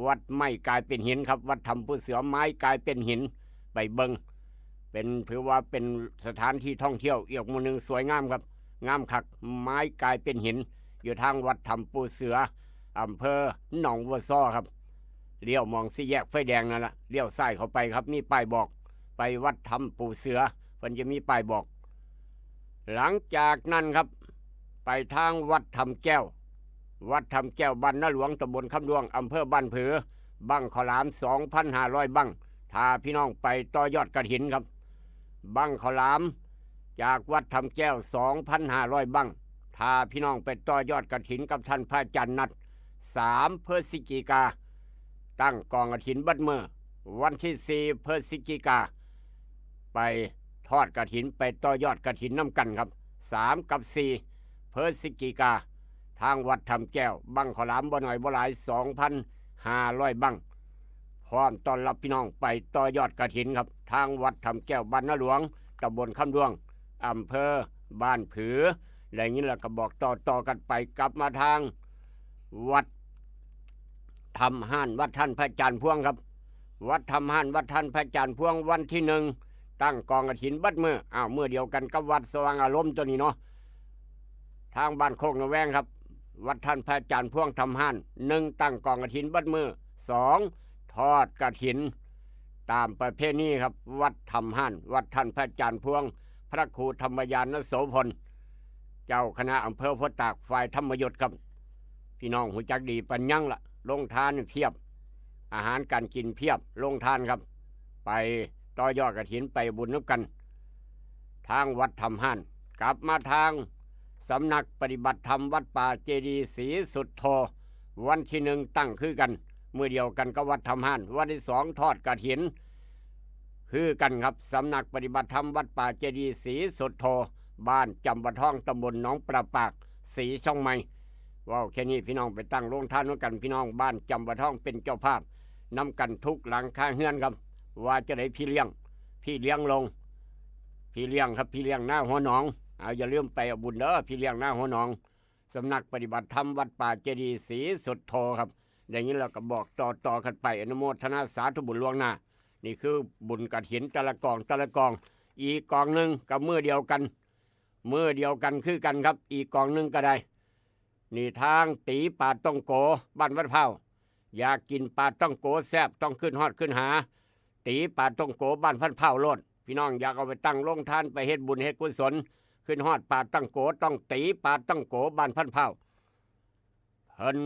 วัดไม้กลายเป็นหินครับ วัดถ้ำปู่เสือ ไม้กลายเป็นหิน ไปเบิ่ง เป็น ถือว่าเป็นสถานที่ท่องเที่ยวอีกหมู่หนึ่ง สวยงามครับ งามคัก ไม้กลายเป็นหิน อยู่ทางวัดถ้ำปู่เสือ อำเภอหนองวัวซอครับ เลี้ยวหม่องสี่แยกไฟแดงนั่นละ เลี้ยวซ้ายเข้าไปครับ มีป้ายบอก ไปวัดถ้ำปู่เสือ เพิ่นจะมีป้ายบอก หลังจากนั้นครับ ไปทางวัดถ้ำแก้ว วัดถ้ำแก้ว บ้านนาหลวง ตำบลคำด้วง อำเภอบ้านผือ บั้งข้าวหลาม สองพันห้าร้อยบั้ง ถ้าพี่น้องไปต่อยอดกฐินครับ บั้งข้าวหลาม จากวัดถ้ำแก้ว สองพันห้าร้อยบั้ง ถ้าพี่น้องไปต่อยอดกฐินกับท่านพระอาจารย์นัด สามพฤศจิกา ตั้งกองกฐินเบิดมื้อ วันที่สี่พฤศจิกา ไปทอดกฐิน ไปต่อยอดกฐินนำกันครับ สามกับสี่พฤศจิกา ทางวัดถ้ำแก้ว บั้งข้าวหลามบ่น้อยบ่หลาย สองพันห้าร้อยบั้ง พร้อมต้อนรับพี่น้องไปต่อยอดกฐินครับ ทางวัดถ้ำแก้ว บ้านนาหลวง ตำบลคำด้วง อำเภอบ้านผือ ได้ยินแล้วก็บอกต่อๆกันไป กลับมาทางวัดถ้ำห้าน วัดท่านพระอาจารย์พวงครับ วัดถ้ำห้าน วัดท่านพระอาจารย์พวง วันที่หนึ่ง ตั้งกองกฐินเบิดมื้อ อ้าว มื้อเดียวกันกับวัดสว่างอารมณ์ตัวนี้เนาะ ทางบ้านโคกหนองแวงครับ วัดท่านพระอาจารย์พวง ถ้ำห้าน หนึ่ง ตั้งกองกฐินเบิดมื้อ สอง ทอดกฐิน ตามประเพณีครับ วัดถ้ำห้าน วัดท่านพระอาจารย์พวง พระครูธรรมญาณโสภณ เจ้าคณะอำเภอโพธิ์ตาก ฝ่ายธรรมยุตครับ พี่น้องฮู้จักดีปานยังละ โรงทานเพียบ อาหารการกินเพียบ โรงทานครับ ไปต่อยอดกฐิน ไปบุญนำกัน ทางวัดถ้ำห้าน กลับมาทางสำนักปฏิบัติธรรมวัดป่าเจดีย์ศรีสุทโธ วันที่หนึ่งตั้งคือกัน มื้อเดียวกันกับวัดถ้ำห้าน วันที่สองทอดกฐิน คือกันครับ สำนักปฏิบัติธรรมวัดป่าเจดีย์ศรีสุทโธ บ้านจำปาทอง ตำบลหนองปลาปาก ศรีช่องใหม่ เว้าแค่นี้ พี่น้องไปตั้งโรงทานนำกัน พี่น้องบ้านจำปาทองเป็นเจ้าภาพนำกันทุกหลังคาเฮือนครับ ว่าจะได้พี่เลี้ยง พี่เลี้ยงลง พี่เลี้ยงครับ พี่เลี้ยงหน้าหัวหนอง เอาอย่าลืมไปเอาบุญเด้อ พี่เลี้ยงหน้าหัวหนอง สำนักปฏิบัติธรรมวัดป่าเจดีย์ศรีสุทโธครับ อย่างนี้เราก็บอกต่อต่อกันไป อนุโมทนาสาธุบุญล่วงหน้า นี่คือบุญกฐินแต่ละกองแต่ละกอง อีกกองหนึ่งกับมื้อเดียวกัน มื้อเดียวกันคือกันครับ อีกกองหนึ่งก็ได้ นี่ทางตีปาต้องโก บ้านวัดพร้าว อยากกินปาต้องโกแซ่บ ต้องขึ้นฮอดขึ้นหา ตีปาต้องโก บ้านพันพร้าวโลด พี่น้องอยากเอาไปตั้งโรงทาน ไปเฮ็ดบุญเฮ็ดกุศล ขึ้นฮอดปาต้องโก ต้องตีปาต้องโก บ้านพันพร้าว เพิ่น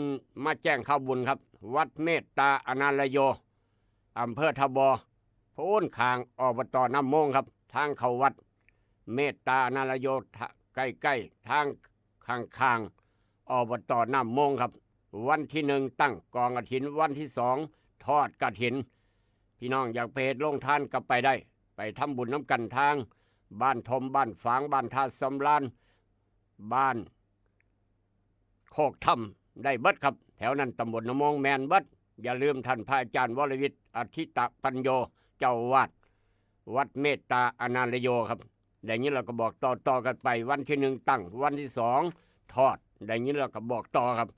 มาแจ้งข่าวบุญครับ วัดเมตตาอนารโย อำเภอท่าบ่อ พู้นข้าง อบต.น้ำโมงครับ ทางเข้าวัดเมตตาอนารโย ทะ- ใกล้ๆ ทางข้างๆ อบต.น้ำโมงครับ วันที่หนึ่งตั้งกองกฐิน วันที่สองทอดกฐิน พี่น้องอยากไปเฮ็ดโรงทานก็ไปได้ ไปทำบุญนำกันทาง บ้านทม บ้านฝาง บ้านท่าสำราญ บ้านโคกธรรม ได้เบิดครับ แถวนั้นตำบลน้ำโมงแม่นเบิด อย่าลืมท่านพระอาจารย์วรวิทย์ อธิตะปัญโญ เจ้าอาวาสวัดเมตตาอนารโยครับ ได้ยินแล้วก็บอกต่อๆกันไป วันที่หนึ่งตั้ง วันที่สองทอด ได้ยินแล้วก็บอกต่อครับ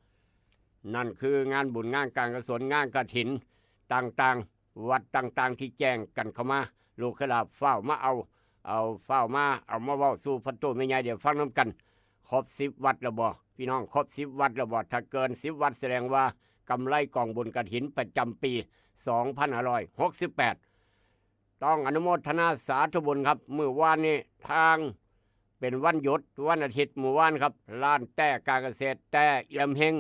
นั่นคืองานบุญงานการกุศล งานกฐินต่างๆ วัดต่างๆ ที่แจ้งกันเข้ามา ลูกเคยลาฟ้าวมาเอา เอาฟ้าวมา เอามาเว้าสู่พ่อตู้แม่ใหญ่ได้ฟังนำกัน ครบสิบวัดแล้วบ่ พี่น้อง ครบสิบวัดแล้วบ่ ถ้าเกินสิบวัดแสดงว่ากำไรกองบุญกฐินประจำปีสองพันห้าร้อยหกสิบแปด ต้องอนุโมทนาสาธุบุญครับ มื้อวานนี้ทางเป็นวันหยุด วันอาทิตย์ มื้อวานครับ ร้านแต้การเกษตร แต้เอี่ยมเฮง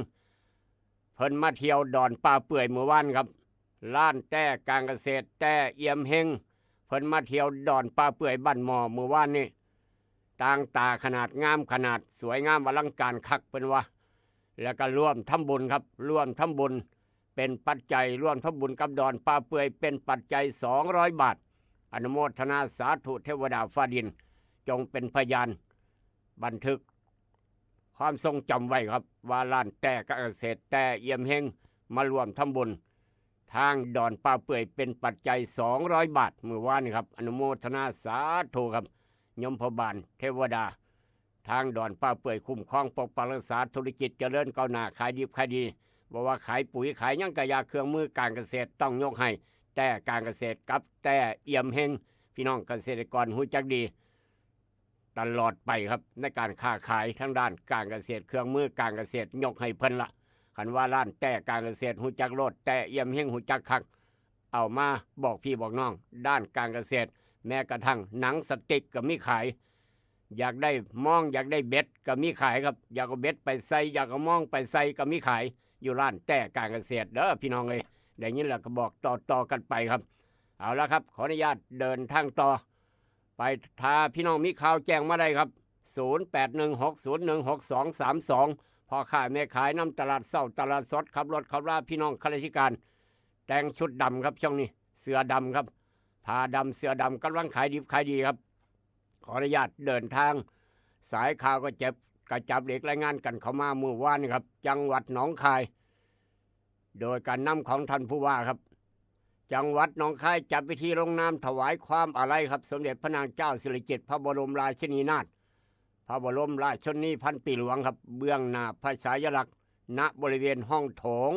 เพิ่นมาเที่ยวดอนป่าเปื่อยมื้อวานครับ ร้านแต้การเกษตร แต้เอี่ยมเฮง เพิ่นมาเที่ยวดอนป่าเปื่อยบ้านหม้อมื้อวานนี้ ต่างตาขนาด งามขนาด สวยงามอลังการคักเพิ่นว่า แล้วก็ร่วมทำบุญครับ ร่วมทำบุญเป็นปัจจัย ร่วมทำบุญกับดอนป่าเปื่อยเป็นปัจจัยสองร้อยบาท อนุโมทนาสาธุ เทวดาฟ้าดิน จงเป็นพยาน บันทึกความทรงจำไว้ครับ ว่าร้านแต้การเกษตร แต้เอี่ยมเฮง มาร่วมทำบุญ ทางดอนป่าเปื่อยเป็นปัจจัยสองร้อยบาทมื้อวานนี้ครับ อนุโมทนาสาธุครับ ยมพบาล เทวดา ทางดอนป่าเปื่อยคุ้มครองปกปักรักษา ธุรกิจเจริญก้าวหน้า ขายดิบขายดี บ่ว่าขายปุ๋ยขายหยังกะยา เครื่องมือการเกษตรต้องยกให้แต้การเกษตรกับแต้เอี่ยมเฮง พี่น้องเกษตรกรฮู้จักดี ตลอดไปครับ ในการค้าขายทางด้านการเกษตร เครื่องมือการเกษตรยกให้เพิ่นละ คันว่าร้านแต้การเกษตรฮู้จักโลด แต้เอี่ยมเฮงฮู้จักคัก เอามาบอกพี่บอกน้อง ด้านการเกษตร แม้กระทั่งหนังสติ๊กก็มีขาย อยากได้มองอยากได้เบ็ดก็มีขายครับ อยากเอาเบ็ดไปใส่ อยากเอามองไปใส่ก็มีขาย อยู่ร้านแต้การเกษตรเด้อพี่น้องเอ้ย ได้ยินแล้วก็บอกต่อๆกันไปครับ เอาละครับ ขออนุญาตเดินทางต่อ ไป ถ้าพี่น้องมีข่าวแจ้งมาได้ครับ ศูนย์แปดหนึ่งหกศูนย์หนึ่งหกสองสามสอง พ่อค้าแม่ขายนำตลาดเช้าตลาดสด ขับรถขับลา พี่น้องข้าราชการ แต่งชุดดำครับ ช่วงนี้เสื้อดำครับ ผ้าดำเสื้อดำกำลังขายดิบขายดีครับ ขออนุญาตเดินทาง สายข่าวก็เจ็บกระจับเหล็กรายงานกันเข้ามามื้อวานนี้ครับ จังหวัดหนองคาย โดยการนำของท่านผู้ว่าครับ จังหวัดหนองคายจัดพิธีลงนามถวายความอาลัยครับ สมเด็จพระนางเจ้าสิริกิติ์ พระบรมราชินีนาถ พระบรมราชชนนีพันปีหลวงครับ เบื้องหน้าพระฉายาลักษณ์ ณ บริเวณห้องโถง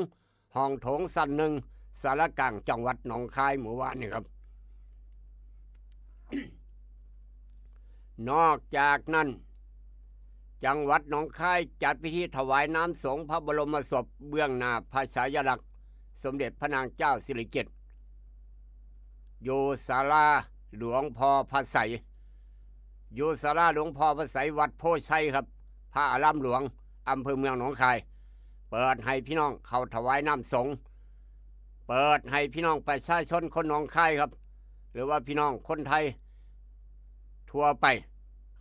ห้องโถงชั้นหนึ่ง ศาลากลางจังหวัดหนองคายมื้อวานนี้ครับ นอกจากนั้น จังหวัดหนองคายจัดพิธีถวายน้ำสงฆ์พระบรมศพเบื้องหน้าพระฉายาลักษณ์ สมเด็จพระนางเจ้าสิริกิติ์ อยู่ศาลาหลวงพ่อพระไสย อยู่ศาลาหลวงพ่อพระไสย วัดโพธิ์ชัยครับ พระอารามหลวง อำเภอเมืองหนองคาย เปิดให้พี่น้องเข้าถวายน้ำสงฆ์ เปิดให้พี่น้องประชาชนคนหนองคายครับ หรือว่าพี่น้องคนไทยทั่วไป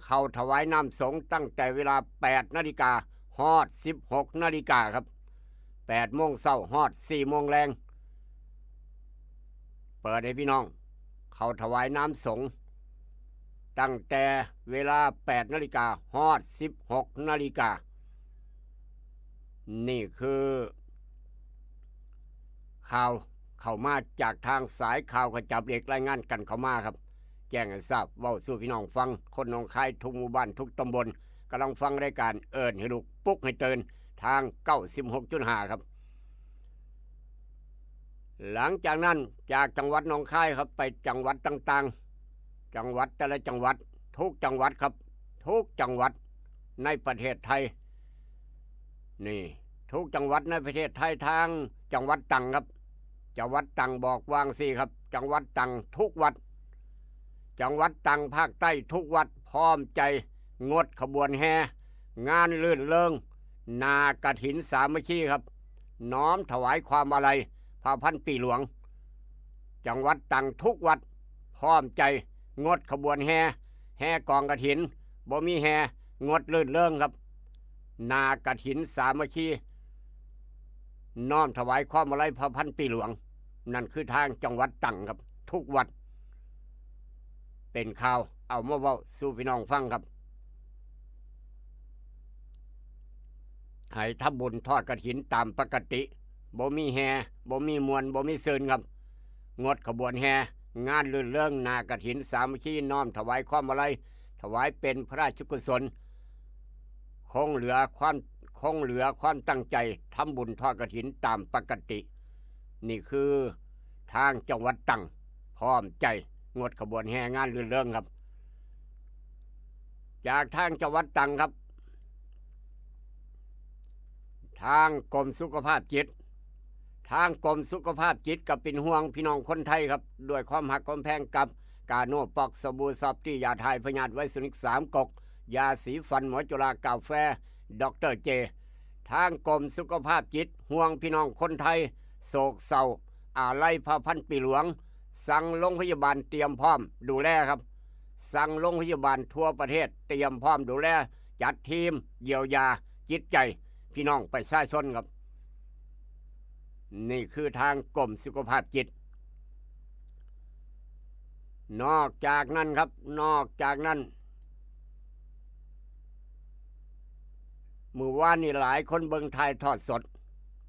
เข้าถวายน้ำสงฆ์ตั้งแต่เวลาแปดนาฬิกาฮอดสิบหกนาฬิกาครับ แปดโมงเช้าฮอดสี่โมงแลง เปิดให้พี่น้องเข้าถวายน้ำสงฆ์ตั้งแต่เวลาแปดนาฬิกาฮอดสิบหกนาฬิกา นี่คือข่าว เข้ามาจากทางสายข่าวกระจับเหล็กรายงานกันเข้ามาครับ แจ้งให้ทราบ เว้าสู่พี่น้องฟัง คนหนองคายทุกหมู่บ้านทุกตำบลกำลังฟังรายการเอิ้นให้ลูกปลุกให้ตื่น ทาง เก้าสิบหกจุดห้า ครับ หลังจากนั้นจากจังหวัดหนองคายครับ ไปจังหวัดต่างๆ จังหวัดแต่ละจังหวัด ทุกจังหวัดครับ ทุกจังหวัดในประเทศไทย นี่ ทุกจังหวัดในประเทศไทย ทางจังหวัดตรังครับ จังหวัดตรังบอกวางสี่ครับ จังหวัดตรังทุกวัด จังหวัดตรังภาคใต้ทุกวัดพร้อมใจงดขบวนแห่ งานรื่นเริง นากฐินสามัคคีครับ น้อมถวายความอาลัยพระพันปีหลวง จังหวัดตรังทุกวัดพร้อมใจงดขบวนแห่ แห่กองกฐิน บ่มีแห่ งดรื่นเริงครับ นากฐินสามัคคี น้อมถวายความอาลัยพระพันปีหลวง นั่นคือทางจังหวัดตรังครับ ทุกวัด เป็นข่าวเอามาเว้าสู่พี่น้องฟังครับ ให้ทำบุญทอดกฐินตามปกติ บ่มีแห่ บ่มีม่วน บ่มีซื่นครับ งดขบวนแห่ งานรื่นเริง นากฐินสามัคคี น้อมถวายความอาลัย ถวายเป็นพระราชกุศล คงเหลือความ คงเหลือความตั้งใจทำบุญทอดกฐินตามปกติ นี่คือทางจังหวัดตรังพร้อมใจงดขบวนแห่ งานรื่นเริงครับ จากทางจังหวัดตรังครับ ทางกรมสุขภาพจิต ทางกรมสุขภาพจิตก็เป็นห่วงพี่น้องคนไทยครับ ด้วยความฮักความแพงกับกาโนป๊อก สบู่ซอฟตี้ ยาถ่ายพยาธิไวโซนิกสามก๊ก ยาสีฟันหมอจุฬา กาแฟดอกเตอร์เจ ทางกรมสุขภาพจิตห่วงพี่น้องคนไทย โศกเศร้า อาลัยพระพันปีหลวง สั่งโรงพยาบาลเตรียมพร้อมดูแลครับ สั่งโรงพยาบาลทั่วประเทศเตรียมพร้อมดูแล จัดทีมเยียวยาจิตใจพี่น้องประชาชนครับ นี่คือทางกรมสุขภาพจิต นอกจากนั้นครับ นอกจากนั้น มื้อวานนี่หลายคนเบิ่งถ่ายทอดสด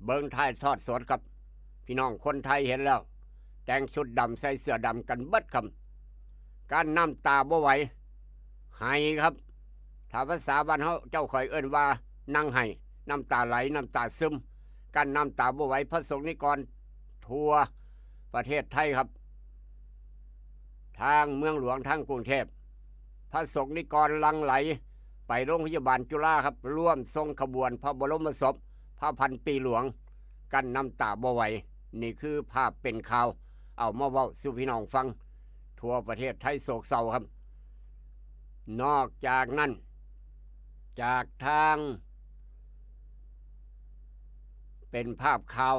เบิ่งถ่ายทอดสดครับ พี่น้องคนไทยเห็นแล้ว แต่งชุดดำใส่เสื้อดำกันเบิดครับ กั้นน้ำตาบ่ไหว ไห้ครับ ถ้าภาษาบ้านเฮาเจ้าข้อยเอิ้นว่านั่งไห้ น้ำตาไหล น้ำตาซึม กั้นน้ำตาบ่ไหว พระสงฆ์นิกรทั่วประเทศไทยครับ ทางเมืองหลวง ทางกรุงเทพ พระสงฆ์นิกรหลั่งไหล ไปโรงพยาบาลจุฬาครับ ร่วมส่งขบวนพระบรมศพ พระพันปีหลวง กั้นน้ำตาบ่ไหว นี่คือภาพเป็นข่าว เอามาเว้าสู่พี่น้องฟัง ทั่วประเทศไทยโศกเศร้าครับ นอกจากนั้น จากทาง เป็นภาพข่าว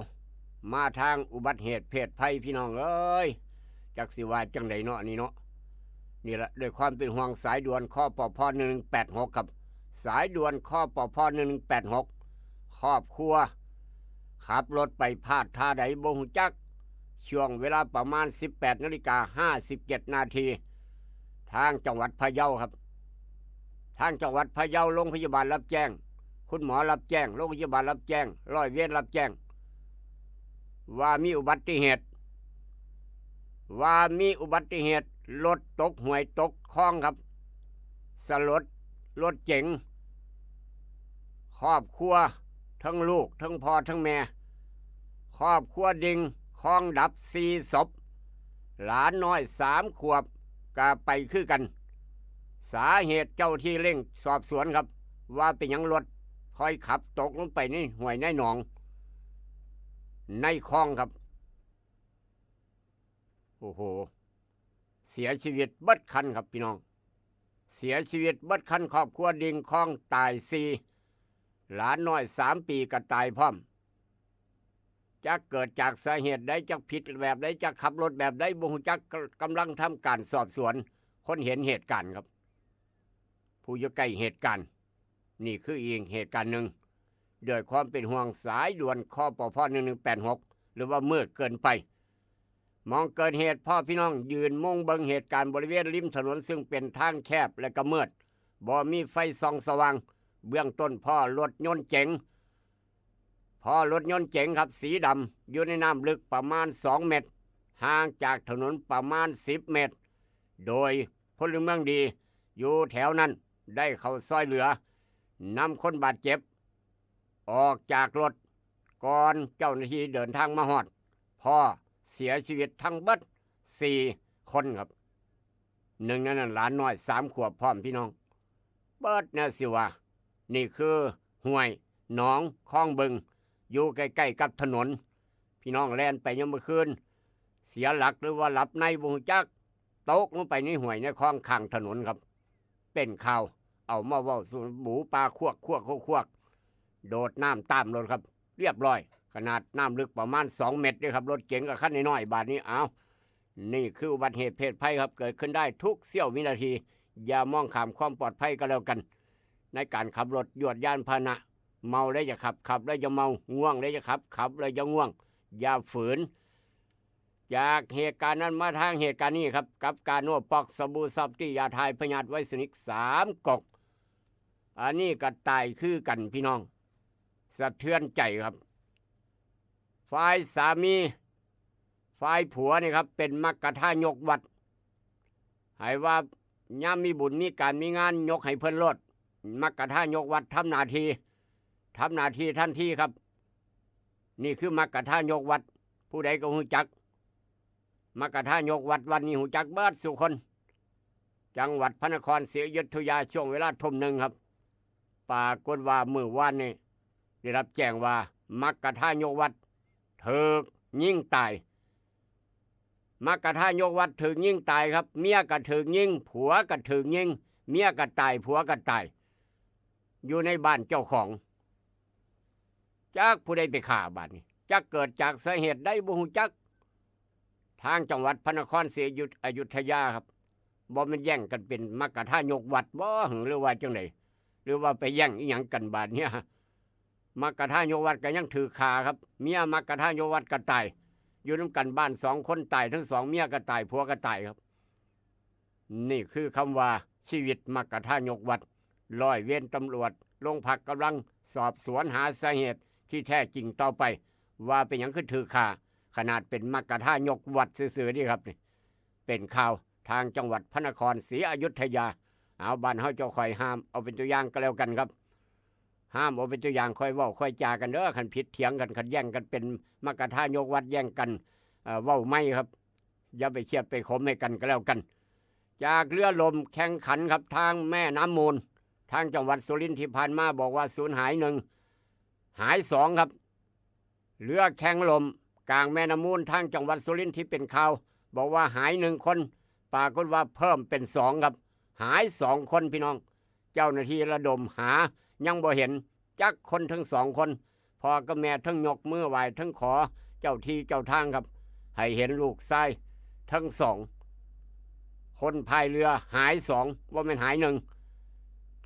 มาทางอุบัติเหตุเพศภัย พี่น้องเอ้ย จักสิว่าจังใดเนาะนี่เนาะ นี่ละ ด้วยความเป็นห่วง สายด่วน คปพ หนึ่งหนึ่งแปดหก ครับ สายด่วน คปพ หนึ่งหนึ่งแปดหก ครอบครัว ขับรถไปพลาดท่าใดบ่ฮู้จัก ช่วงเวลาประมาณ สิบแปดนาฬิกาห้าสิบเจ็ดนาที ทางจังหวัดพะเยาครับ ทางจังหวัดพะเยา โรงพยาบาลรับแจ้ง คุณหมอรับแจ้ง โรงพยาบาลรับแจ้ง ร้อยเวรรับแจ้ง ว่ามีอุบัติเหตุ ว่ามีอุบัติเหตุ รถตกห้วยตกคลองครับ สลด รถเก๋ง ครอบครัว ทั้งลูก ทั้งพ่อ ทั้งแม่ ครอบครัวดิ่ง คลองดับสี่ศพ หลานน้อยสามขวบ ก็ไปคือกัน สาเหตุเจ้าที่เร่งสอบสวนครับ ว่าเป็นหยังรถค่อยขับตกลงไปในห้วยในหนอง ในคลองครับ โอ้โห เสียชีวิตเบิดคันครับพี่น้อง เสียชีวิตเบิดคัน ครอบครัวดิ่งคลองตายสี่ หลานน้อยสามปีก็ตายพร้อม จักเกิดจากสาเหตุใด จักผิดแบบใด จักขับรถแบบใด บ่ฮู้จัก กำลังทำการสอบสวน คนเห็นเหตุการณ์ครับ ผู้อยู่ใกล้เหตุการณ์ นี่คืออีกเหตุการณ์หนึ่ง ด้วยความเป็นห่วง สายด่วน คปพ หนึ่งหนึ่งแปดหก หรือว่ามืดเกินไป หม่องเกิดเหตุ พ่อพี่น้องยืนมุงเบิ่งเหตุการณ์บริเวณริมถนน ซึ่งเป็นทางแคบและก็มืด บ่มีไฟส่องสว่าง เบื้องต้นพ้อรถยนต์เก๋ง พอรถยนต์เก๋งครับสีดำอยู่ในน้ำลึกประมาณสองเมตร ห่างจากถนนประมาณสิบเมตร โดยพลเมืองดีอยู่แถวนั้นได้เข้าซอยเหลือนำคนบาดเจ็บออกจากรถก่อนเจ้าหน้าที่เดินทางมาฮอด พอเสียชีวิตทั้งเบิดสี่คนครับ หนึ่งในนั้นหลานน้อยสามขวบพร้อมพี่น้อง เบิดแนวสิว่า นี่คือห้วยหนองคลองเบิง อยู่ใกล้ๆกับถนน พี่น้องแล่นไปยามมื้อคืน เสียหลักหรือว่าหลับในบ่ฮู้จัก ตกลงไปในห้วยในคลองข้างถนนครับ เป็นข่าวเอามาเว้าสู่หมูป่าควักควักควักควัก โดดน้ำตามรถครับ เรียบร้อย ขนาดน้ำลึกประมาณสองเมตรเด้อครับ รถเก๋งกับคันน้อยๆ บาดนี้ เอา นี่คืออุบัติเหตุเพศภัยครับ เกิดขึ้นได้ทุกเสี้ยววินาที อย่ามองข้ามความปลอดภัยก็แล้วกัน ในการขับรถยวดยานพาหนะ เมาแล้วอย่าขับ ขับแล้วอย่าเมา ง่วงแล้วอย่าขับ ขับแล้วอย่าง่วง อย่าฝืน จากเหตุการณ์นั้นมาทางเหตุการณ์นี้ครับ กับกาโนปอกสบู่ซอฟตี้ยาทายพยาธิไวรัสนิกสามกล่อง อันนี้ก็ตายคือกันพี่น้อง สะเทือนใจครับ ฝ่ายสามี ฝ่ายผัวนี่ครับ เป็นมักกะทายกวัด ให้ว่ายามมีบุญมีการมีงานยกให้เพิ่นโลด มักกะทายกวัดทำหน้าที่ ทำหน้าที่ทันทีครับ นี่คือมักกะทายกวัด ผู้ใดก็ฮู้จัก มักกะทายกวัด วัดนี้ฮู้จักเบิดสู่คน จังหวัดพระนครศรีอยุธยา ช่วงเวลาทุ่มหนึ่งครับ ปรากฏว่ามื้อวานนี้ได้รับแจ้งว่ามักกะทายกวัดถูกยิงตาย มักกะทายกวัดถูกยิงตายครับ เมียก็ถูกยิง ผัวก็ถูกยิง เมียก็ตาย ผัวก็ตาย อยู่ในบ้านเจ้าของ จักผู้ใดไปฆ่าบาดนี้ จักเกิดจากสาเหตุใดบ่ฮู้จัก ทางจังหวัดพระนครศรีอยุธยาครับ บ่แม่นแย่งกันเป็นมักกะทายกวัดบ่ หรือว่าจังได หรือว่าไปแย่งอีหยังกันบาดเนี่ย มักกะทายกวัดก็ยังถูกฆ่าครับ เมียมักกะทายกวัดก็ตาย อยู่นำกันบ้านสองคน ตายทั้งสอง เมียก็ตาย ผัวก็ตายครับ นี่คือคำว่าชีวิตมักกะทายกวัด ร้อยเวรตำรวจโรงพักกำลังสอบสวนหาสาเหตุที่แท้จริงต่อไป ว่าเป็นหยังคือถูกฆ่า ขนาดเป็นมักกะทายกวัดซื่อๆนี่ครับ นี่เป็นข่าวทางจังหวัดพระนครศรีอยุธยา เอา บ้านเฮาเจ้าค่อยห้ามเอาเป็นตัวอย่างก็แล้วกันครับ ห้ามเอาเป็นตัวอย่าง ค่อยเว้าค่อยจากันเด้อ คันผิดเถียงกัน ขัดแย้งกัน เป็นมักกะทายกวัดแย่งกัน เอ่อ เว้าไม่ครับ อย่าไปเครียดไปขมให้กันก็แล้วกัน จากเรือล่มแข่งขันครับ ทางแม่น้ำมูล ทางจังหวัดสุรินทร์ที่ผ่านมาบอกว่าสูญหายหนึ่ง หายสองครับ เรือแข่งล่มกลางแม่น้ำมูล ทางจังหวัดสุรินทร์ที่เป็นข่าว บอกว่าหายหนึ่งคน ปรากฏว่าเพิ่มเป็นสองครับ หายสองคนพี่น้อง เจ้าหน้าที่ระดมหายังบ่เห็นจักคนทั้งสองคน พ่อกับแม่ทั้งยกมือไหว้ทั้งขอเจ้าที่เจ้าทางครับ ให้เห็นลูกชายทั้งสอง คนพายเรือหายสอง บ่แม่นหายหนึ่ง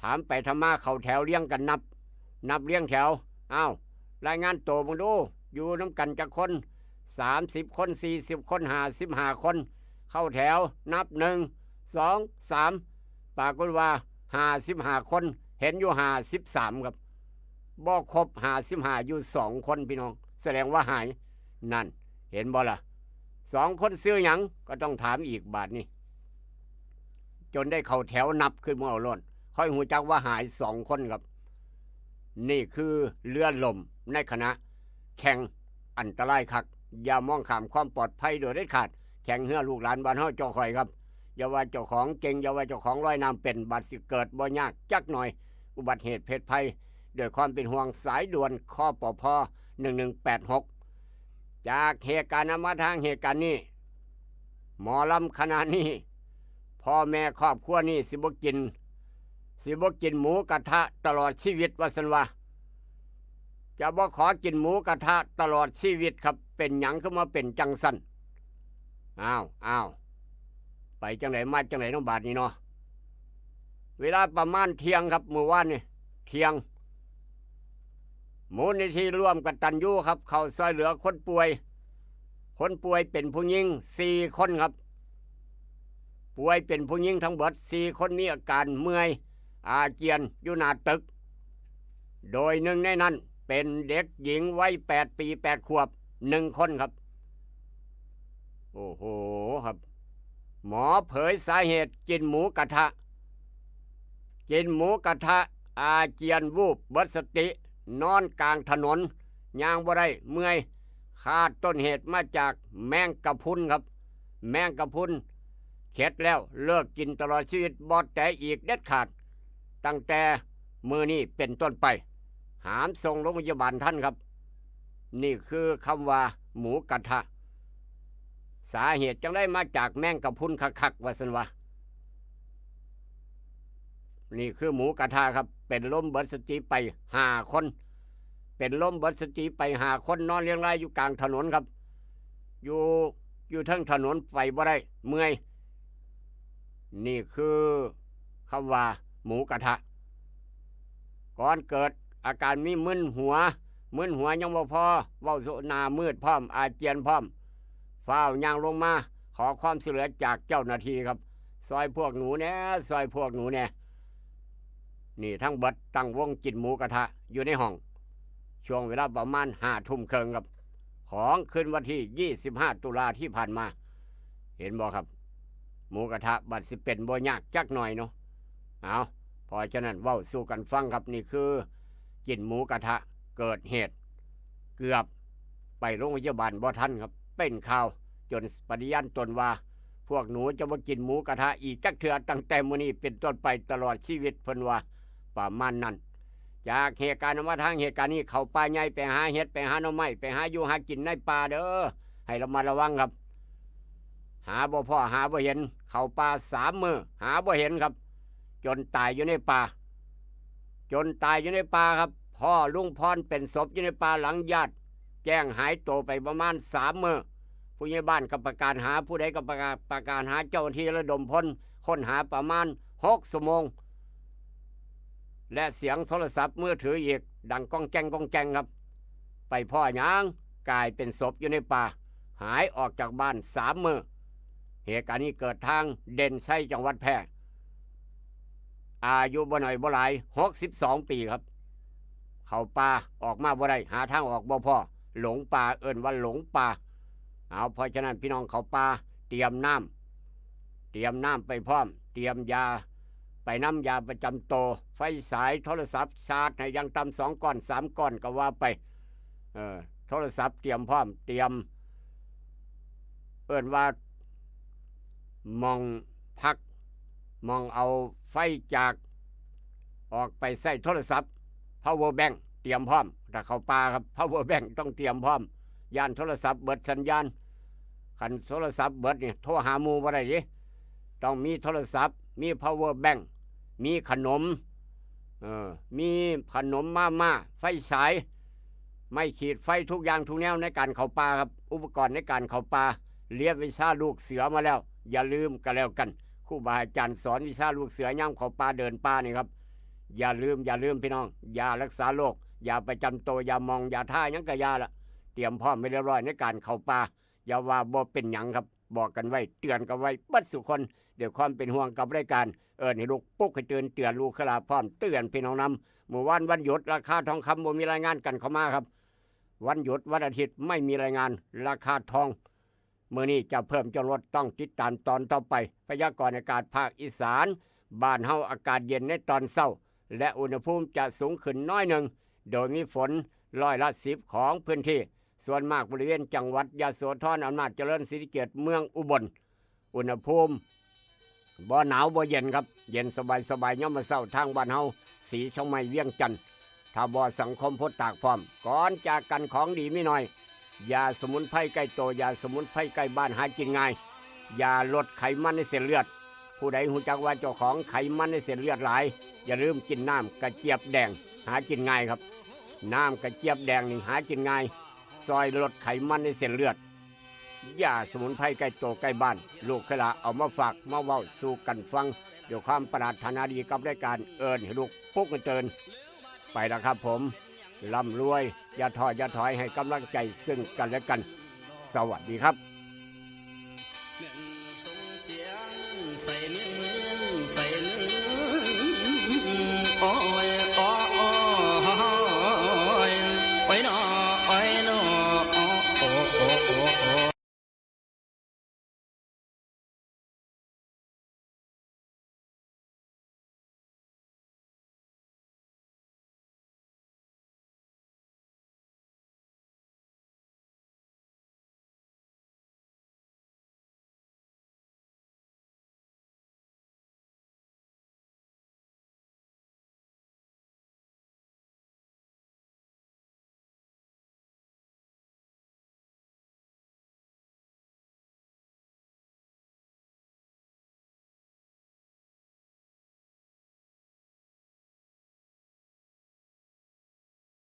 ถามไปถามมาเข้าแถวเรียงกันนับ นับเรียงแถว อ้าว รายงานตัวเบิ่งดู อยู่นำกันจักคน สามสิบคน สี่สิบคน ห้าสิบห้าคน เข้าแถวนับ หนึ่ง สอง สาม ปรากฏว่า ห้าสิบห้าคน เห็นอยู่ ห้าสิบสาม ครับ บ่ครบ ห้าสิบห้า อยู่สองคนพี่น้อง แสดงว่าหาย นั่น เห็นบ่ล่ะ สองคนชื่อหยัง ก็ต้องถามอีกบาดนี้ จนได้เข้าแถวนับขึ้นมาเอาโลด ค่อยฮู้จักว่าหายสองคนครับ นี่คือเรือล่มในขณะแข่ง อันตรายคัก อย่ามองข้ามความปลอดภัยโดยเด็ดขาด แข่งเฮือลูกหลานบ้านเฮาเจ้าข่อยครับ อย่าว่าเจ้าของเก่ง อย่าว่าเจ้าของลอยน้ำเป็น บาดสิเกิดบ่ยากจักหน่อย อุบัติเหตุเพศภัย ด้วยความเป็นห่วง สายด่วน คปพ หนึ่งหนึ่งแปดหก จากเหตุการณ์นั้นมาทางเหตุการณ์นี้ หมอลำคณะนี้ พ่อแม่ครอบครัวนี้สิบ่กิน สิบ่กินหมูกระทะตลอดชีวิต ว่าซั่นว่า จะบ่ขอกินหมูกระทะตลอดชีวิตครับ เป็นหยังคือมาเป็นจังซั่น อ้าว อ้าว ไปจังได๋มาจังได๋เนาะบาดนี้เนาะ เวลาประมาณเที่ยงครับ มื้อวานนี่ เที่ยง มูลนิธิร่วมกตัญญูครับ เข้าซอยเหลือคนป่วย คนป่วยเป็นผู้หญิงสี่คนครับ ป่วยเป็นผู้หญิงทั้งเบิดสี่คน มีอาการเมื่อย อาเจียนอยู่หน้าตึก โดยหนึ่งในนั้น เป็นเด็กหญิงวัยแปดปีแปดขวบหนึ่งคนครับ โอ้โหครับ หมอเผยสาเหตุกินหมูกระทะ กินหมูกระทะ อาเจียน วูบ เบิดสติ นอนกลางถนน ย่างบ่ได้ เมื่อย คาดต้นเหตุมาจากแมงกะพรุนครับ แมงกะพรุน เข็ดแล้ว เลิกกินตลอดชีวิต บ่แตะอีกเด็ดขาด ตั้งแต่มื้อนี้เป็นต้นไป หามส่งโรงพยาบาลทันครับ นี่คือคำว่าหมูกระทะ สาเหตุจั่งใด๋มาจากแมงกะพรุนคักๆ ว่าซั่นวะ นี่คือหมูกระทะครับ เป็นลมเบิดสติไปห้าคน เป็นลมเบิดสติไปห้าคน นอนเรียงรายอยู่กลางถนนครับ อยู่ อยู่เทิงถนนไปบ่ได้ เมื่อย นี่คือคำว่าหมูกระทะ ก่อนเกิดอาการมีมึนหัว มึนหัวยังบ่พอ เว้าโซ หน้ามืดพร้อม อาเจียนพร้อม ฟ้าวย่างลงมา ขอความช่วยเหลือจากเจ้าหน้าที่ครับ ซอยพวกหนูแหน่ ซอยพวกหนูแหน่ นี่ทั้งเบิดตั้งวงกินหมูกระทะอยู่ในห้อง ช่วงเวลาประมาณห้าทุ่มครึ่งครับ ของคืนวันที่ยี่สิบห้าตุลาที่ผ่านมา เห็นบ่ครับ หมูกระทะบัดสิเป็นบ่ยากจักหน่อยเนาะ เอา เพราะฉะนั้นเว้าสู่กันฟังครับ นี่คือกินหมูกระทะ เกิดเหตุ เกือบไปโรงพยาบาลบ่ทันครับ เป็นข่าวจนปฏิญาณตนว่า พวกหนูจะบ่กินหมูกระทะอีกจักเทื่อ ตั้งแต่มื้อนี้เป็นต้นไปตลอดชีวิต เพิ่นว่าประมาณนั้น จากเหตุการณ์นั้นมาทางเหตุการณ์นี้ เข้าป่าใหญ่ไปหาเห็ด ไปหาหน่อไม้ ไปหาอยู่หากินในป่าเด้อ ให้ระมัดระวังครับ หาบ่พ้อหาบ่เห็น เข้าป่าสามมื้อ หาบ่เห็นครับ จนตายอยู่ในป่า จนตายอยู่ในป่าครับ พ่อลุงพรเป็นศพอยู่ในป่า หลังญาติแจ้งหายตัวไปประมาณสามมื้อ ผู้ใหญ่บ้านก็ประกาศหา ผู้ใดก็ประกาศ ประกาศหา เจ้าหน้าที่ระดมพลค้นหาประมาณหกชั่วโมง และเสียงโทรศัพท์มือถืออีกดังก้องแก้งก้องแก้งครับ ไปพ้อหยัง กลายเป็นศพอยู่ในป่า หายออกจากบ้านสามมื้อ เหตุการณ์นี้เกิดทางเด่นชัย จังหวัดแพร่ อายุบ่น้อยบ่หลาย หกสิบสองปีครับ เข้าป่าออกมาบ่ได้ หาทางออกบ่พ้อ หลงป่า เอิ้นว่าหลงป่า เอา เพราะฉะนั้นพี่น้องเข้าป่า เตรียมน้ำ เตรียมน้ำไปพร้อม เตรียมยาไปนำ ยาประจำตัว ไฟฉาย โทรศัพท์ ชาร์จให้อย่างต่ำสองก้อนสามก้อนก็ว่าไป เออ โทรศัพท์เตรียมพร้อม เตรียม เอิ้นว่าหม่องพัก หม่องเอาไฟจาก ออกไปใช้โทรศัพท์ power bank เตรียมพร้อม ถ้าเข้าป่าครับ power bank ต้องเตรียมพร้อม ย้านโทรศัพท์เบิดสัญญาณ คันโทรศัพท์เบิดนี่โทรหาหมู่บ่ได้เด้ ต้องมีโทรศัพท์ มี power bank มีขนม เออ มีขนมมาม่า ไฟฉาย ไม้ขีดไฟ ทุกอย่างทุกแนวในการเข้าป่าครับ อุปกรณ์ในการเข้าป่า เรียนวิชาลูกเสือมาแล้ว อย่าลืมก็แล้วกัน ครูบาอาจารย์สอนวิชาลูกเสือยามเข้าป่าเดินป่านี่ครับ อย่าลืม อย่าลืมพี่น้อง ยารักษาโรค ยาประจำตัว ยาหม่อง ยาทา หยังก็ยาละ เตรียมพร้อมไว้เรียบร้อยในการเข้าป่า อย่าว่าบ่เป็นหยังครับ บอกกันไว้ เตือนกันไว้เบิดซุคน ด้วยความเป็นห่วงกับรายการ เอิ้นให้ลุก ปลุกให้ตื่น เตือนลูกหลานพร้อม เตือนพี่น้องนำ มื้อวานวันหยุด ราคาทองคำบ่มีรายงานกันเข้ามาครับ วันหยุดวันอาทิตย์ไม่มีรายงานราคาทอง มื้อนี้จะเพิ่มจะลด ต้องติดตามตอนต่อไป พยากรณ์อากาศภาคอีสาน บ้านเฮาอากาศเย็นในตอนเช้า และอุณหภูมิจะสูงขึ้นน้อยหนึ่ง โดยมีฝนร้อยละสิบของพื้นที่ ส่วนมากบริเวณจังหวัดยโสธร อำนาจเจริญ ศรีสะเกษ เมืองอุบล อุณหภูมิบ่หนาวบ่เย็นครับ เย็นสบายๆ ยามมื้อเช้า ทางบ้านเฮา ศรีเชียงใหม่ เวียงจันทน์ ถ้าบ่สังคมโพธิ์ตากพร้อม ก่อนจากกันของดีมีน้อย ยาสมุนไพรใกล้ตัว ยาสมุนไพรใกล้บ้าน หากินง่าย ยาลดไขมันในเส้นเลือด ผู้ใดรู้จักว่าเจ้าของไขมันในเส้นเลือดหลาย อย่าลืมกินน้ำกระเจี๊ยบแดง หากินง่ายครับ น้ำกระเจี๊ยบแดงนี่หากินง่าย ซอยลดไขมันในเส้นเลือด ยาสมุนไพรใกล้ตัวใกล้บ้าน ลูกเคยละเอามาฝากมาเว้าสู่กันฟัง ด้วยความปรารถนาดีกับรายการ เอิ้นให้ลุก ปลุกให้ตื่น ไปแล้วครับผม ร่ำรวย อย่าท้ออย่าถอย ให้กำลังใจซึ่งกันและกัน สวัสดีครับ แม่นส่งเสียงใส่เมียง